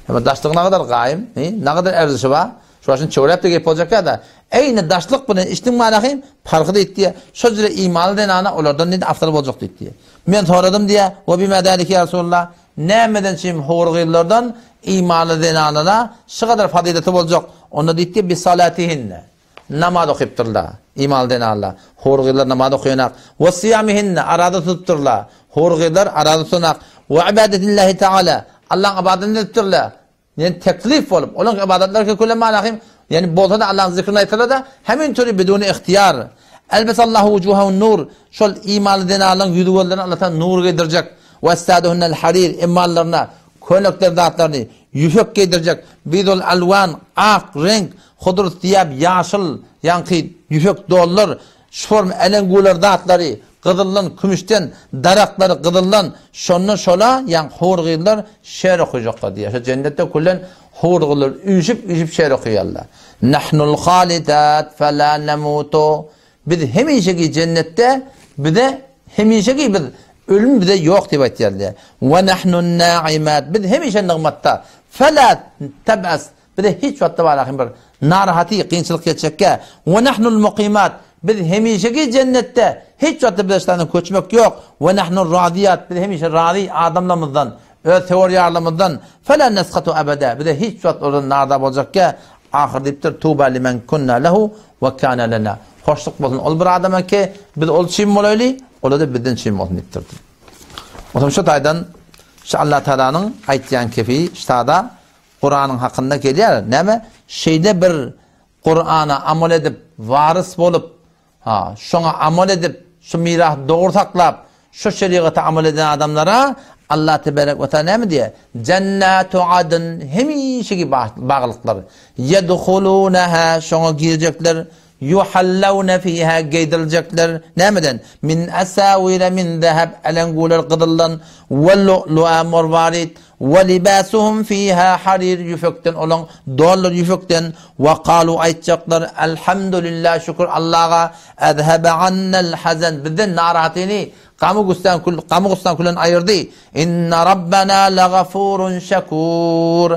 Emma daşlygyň nagadar gaýym, nagadar erzişi bar. Şu başyny çöwräp-de geýip boljak ýa-da. Eýni daşlyk bilen içligiň manasy parhy diýipdi. Şo jüre imanly zenana olardan diýdi afdal boljak diýipdi. Men soradym diýýär, Wa bima zalike ýa Resulallah? Nämeden çyn howur gyzlardan imanly zenanlara şu gadar fazyleti boljak? Onda diýipdi, Bi salatihinne. Namaz okypdyrlar, imanly zenanlar. Howur gyzlar namaz okaýanak. Wa siýamihinne, araza tutupdyrlar. Howur gyzlar araza tutanak. Wa ibadetillahi taala, Allahyň ybadatyny edipdirler. Ýani teklif bolup, olaň ybadatlary kökelen manahym, ýani bolsa-da Allahyň zikrini aýtsalar-da, hemin türi biduni ihtiýar. Elbesallahu wujuhahun nur, şol imanly zenanlaryň ýüzi-gözlerine Allah Taala nur geýdirjek. We essaduhunnel harir, emmallaryna köýnekler zatlaryny ýüpek geýdirjek. Bidul alwan, ak reňk, hudr siýab, ýaşyl, ýaňky ýüpek dollar, Şform älengular zatlary gyzyldan, kümüşden, daraklary gyzyldan, şonda şola ýaňky hur gyzlar şer okajaklar diýýär. Şo jennetde külen hur gyzlar üýşüp-üýşüp şer okaýarlar. Nahnul halidat fela namutu. Biz hemişeki jennetde bize hemişeki biz ölüm bize ýok diýip aýtýar diýýär. We nahnun naimat. Biz hemişe nygmatda. Fela tabas. Bize hiç wagtda barahym bir narahaty, kynçylyk geçjekkä. We nahnul mukimat. Biz hemişeki jennetde, hiç wagtda bize şytandan köçmek ýok. We nahnur raziýat. Biz hemişe razy adamlarymyzdan, öz söwer ýarlarymyzdan. Fela neshatu ebeda. Bize hiç wagt olardan narda boljakkä. Ahyr diýipdir, Tuba limen kunna lehu we kana lena. Hoşluk bolsun ol bir adama ki, biz ol üçin bolaýly, ola-da bizden üçin bolsun diýipdir. Onsoň şu taýdan. Şu Allah Taalanyň aýtýan kefi ştada Kuranyň hakynda gelýär. Näme? Şeýle bir Kurana amal edip, warys bolup, ha, şoňa amal edip, şu mirasy dogry saklap, şu şerigata amal eden adamlara Allah tebarek we taala näme diýýär? Jennatu adn hemişeki baglyklar. Yedhulunaha şoňa girjekler. Yuhallawna fiha geýdiriljekler. Nämeden? Min asawira min zahab älengular gyzyldan we lu'lu'a morwarit we libasuhum fiha harir ýüpekden olaň donlary ýüpekden we kalu aýtjaklar Elhamdulillah şükür Allaha azhaba annal hazan bizden narahatyny gamy gussan kül gamy gussan külen aýyrdy Inna rabbana lagafurun şekur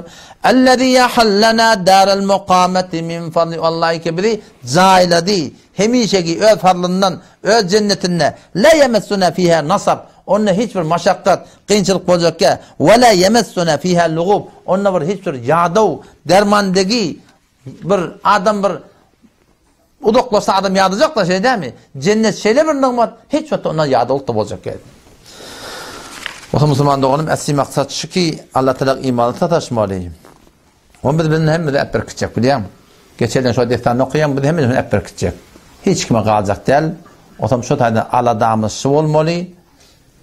Ellezî ahallana daral mukameti min fadli Wallahi ki bizi jaýlady hemişeki öz fadlyndan öz jennetinde la yemessuna fiha nasab Onda hiç bir maşakgat, kynçylyk boljakkä, we la yemessuna fiha lugub, onda bir hiç bir ýadaw, dermandegi bir adam bir uzaklaşsa adam ýadajak-da şeýle dälmi? Jennet şeýle bir nygmat, hiç wagtda ondan ýadawlyk-da boljakkä. Bolsa musulman doganym, äsli maksat şu ki, Allah Tagala imany sataşmaly. Ony biz biziň hemmemiz äp berkitjek bilýäňmi? Geçelden şo dessany okaýaň, biz hemmemiz äp berkitjek. Hiç kime galjak däl. Otam şo taýdan aladamyz şu bolmaly,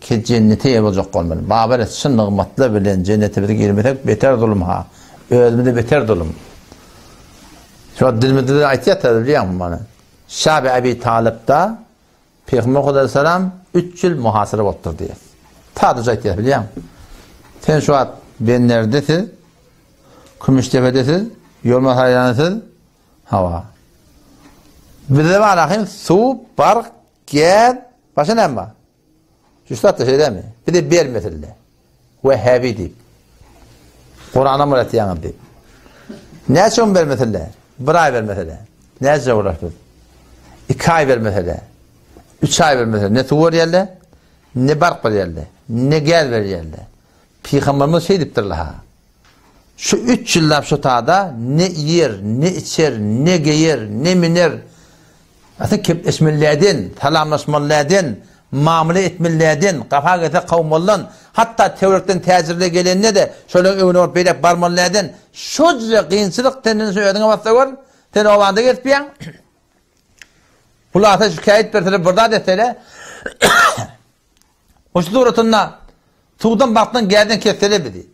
ki jennete eýe boljak bolmaly. Babar et, şu nygmatlar bilen jennete biz girmesek beter zulum ha. Özümize beter zulum. Şo dilimizde de aýtýar bilýäňmi mana. Şabi Abi Talypda Pygamber aleyhisselam 3 ýyl muhasyra bolupdyr diýýär. Sadaja aýtýar bilýäňmi? Sen şu wagt Benderde siz, Kümüşdepede siz, Ýolmasaýdan siz, hawa. Bizde bar ahyn suw, bark, gäz, başga näme bar? Şu zatda şeýlemi? Bize bermesinler. Wehhabi diýip. Kurana murat ýaňy diýip. Näçe gün bermesinler? Bir aý bermeseler. Näçe bolar biz? 2 aý bermeseler. 3 aý bermeseler. Ne suw berýärler, ne bark berýärler, ne gäz berýärler. Pygamberimiz şeý diýipdirler ha. Şu 3 ýyllap şu tada ne iýer, ne içer, ne geýer, ne miner, Asly kepleşmelilerden, salamlaşmalylardan, mamla etmelilerden, gapa gelse kowmalydan, hatda töwerekden täjirler gelende-de şolaryň öňüne baryp beýläk barmalylardan, şoja kynçylyk senden şu özüňe bassa gör, sen obanda gezipýäň. Hulasa şikaýat berseler bir zat etseler, Oşa suratynda suwdan bakdan gäden kesseler bizi.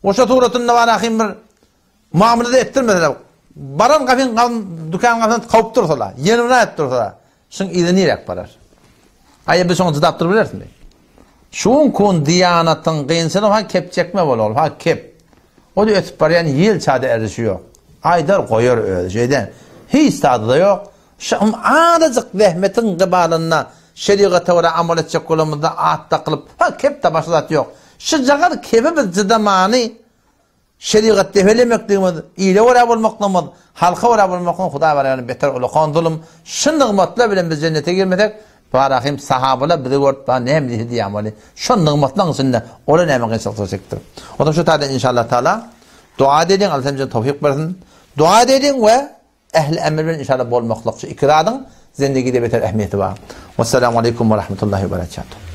Oşa suratynda bar ahim bir Muamele-de etdirmeseler, baran gapyň dükanyň gapysynda kowup dursalar, ýenibra edip dursalar, şuň yzy niräk barar? Aý, biz şoňa çydap durup bilerismi? Şuň kun diýanatyň gynçylygy ha kep çekme bolar, ha kep. O-da ötüp barýan ýel çada erzişi ýok. Aýdar goýar özi şeýden. Hiç zady-da ýok. Şuň azajyk zähmetiň gybalynda şerigata görä amal etjek bolanymyzda at dakylyp, ha kep-de başga zat ýok. Şujagaz kebi biz çydamany Şerigat depelemekligimiz, ile görä bolmaklygymyz, halka görä bolmaklygymyz Hudaý barýany beter ulakan zulum. Şu nygmatlar bilen biz jennete girmesek, barahym sahabalar bizi görüp ba näme diýse diýýän boldy. Şu nygmatlaryň içinde olar näme kynçylyklar çekipdir. Ondan şu taýdan inşallah taala dua edeliň, Allah hemmämize towfyk bersin. Dua edeliň we ähli emr bilen inşallah bolmaklyk şu iki zadyň zendigide beter ähmiýeti bar. Wassalamu aleýkum we rahmetullahi we berekatuh.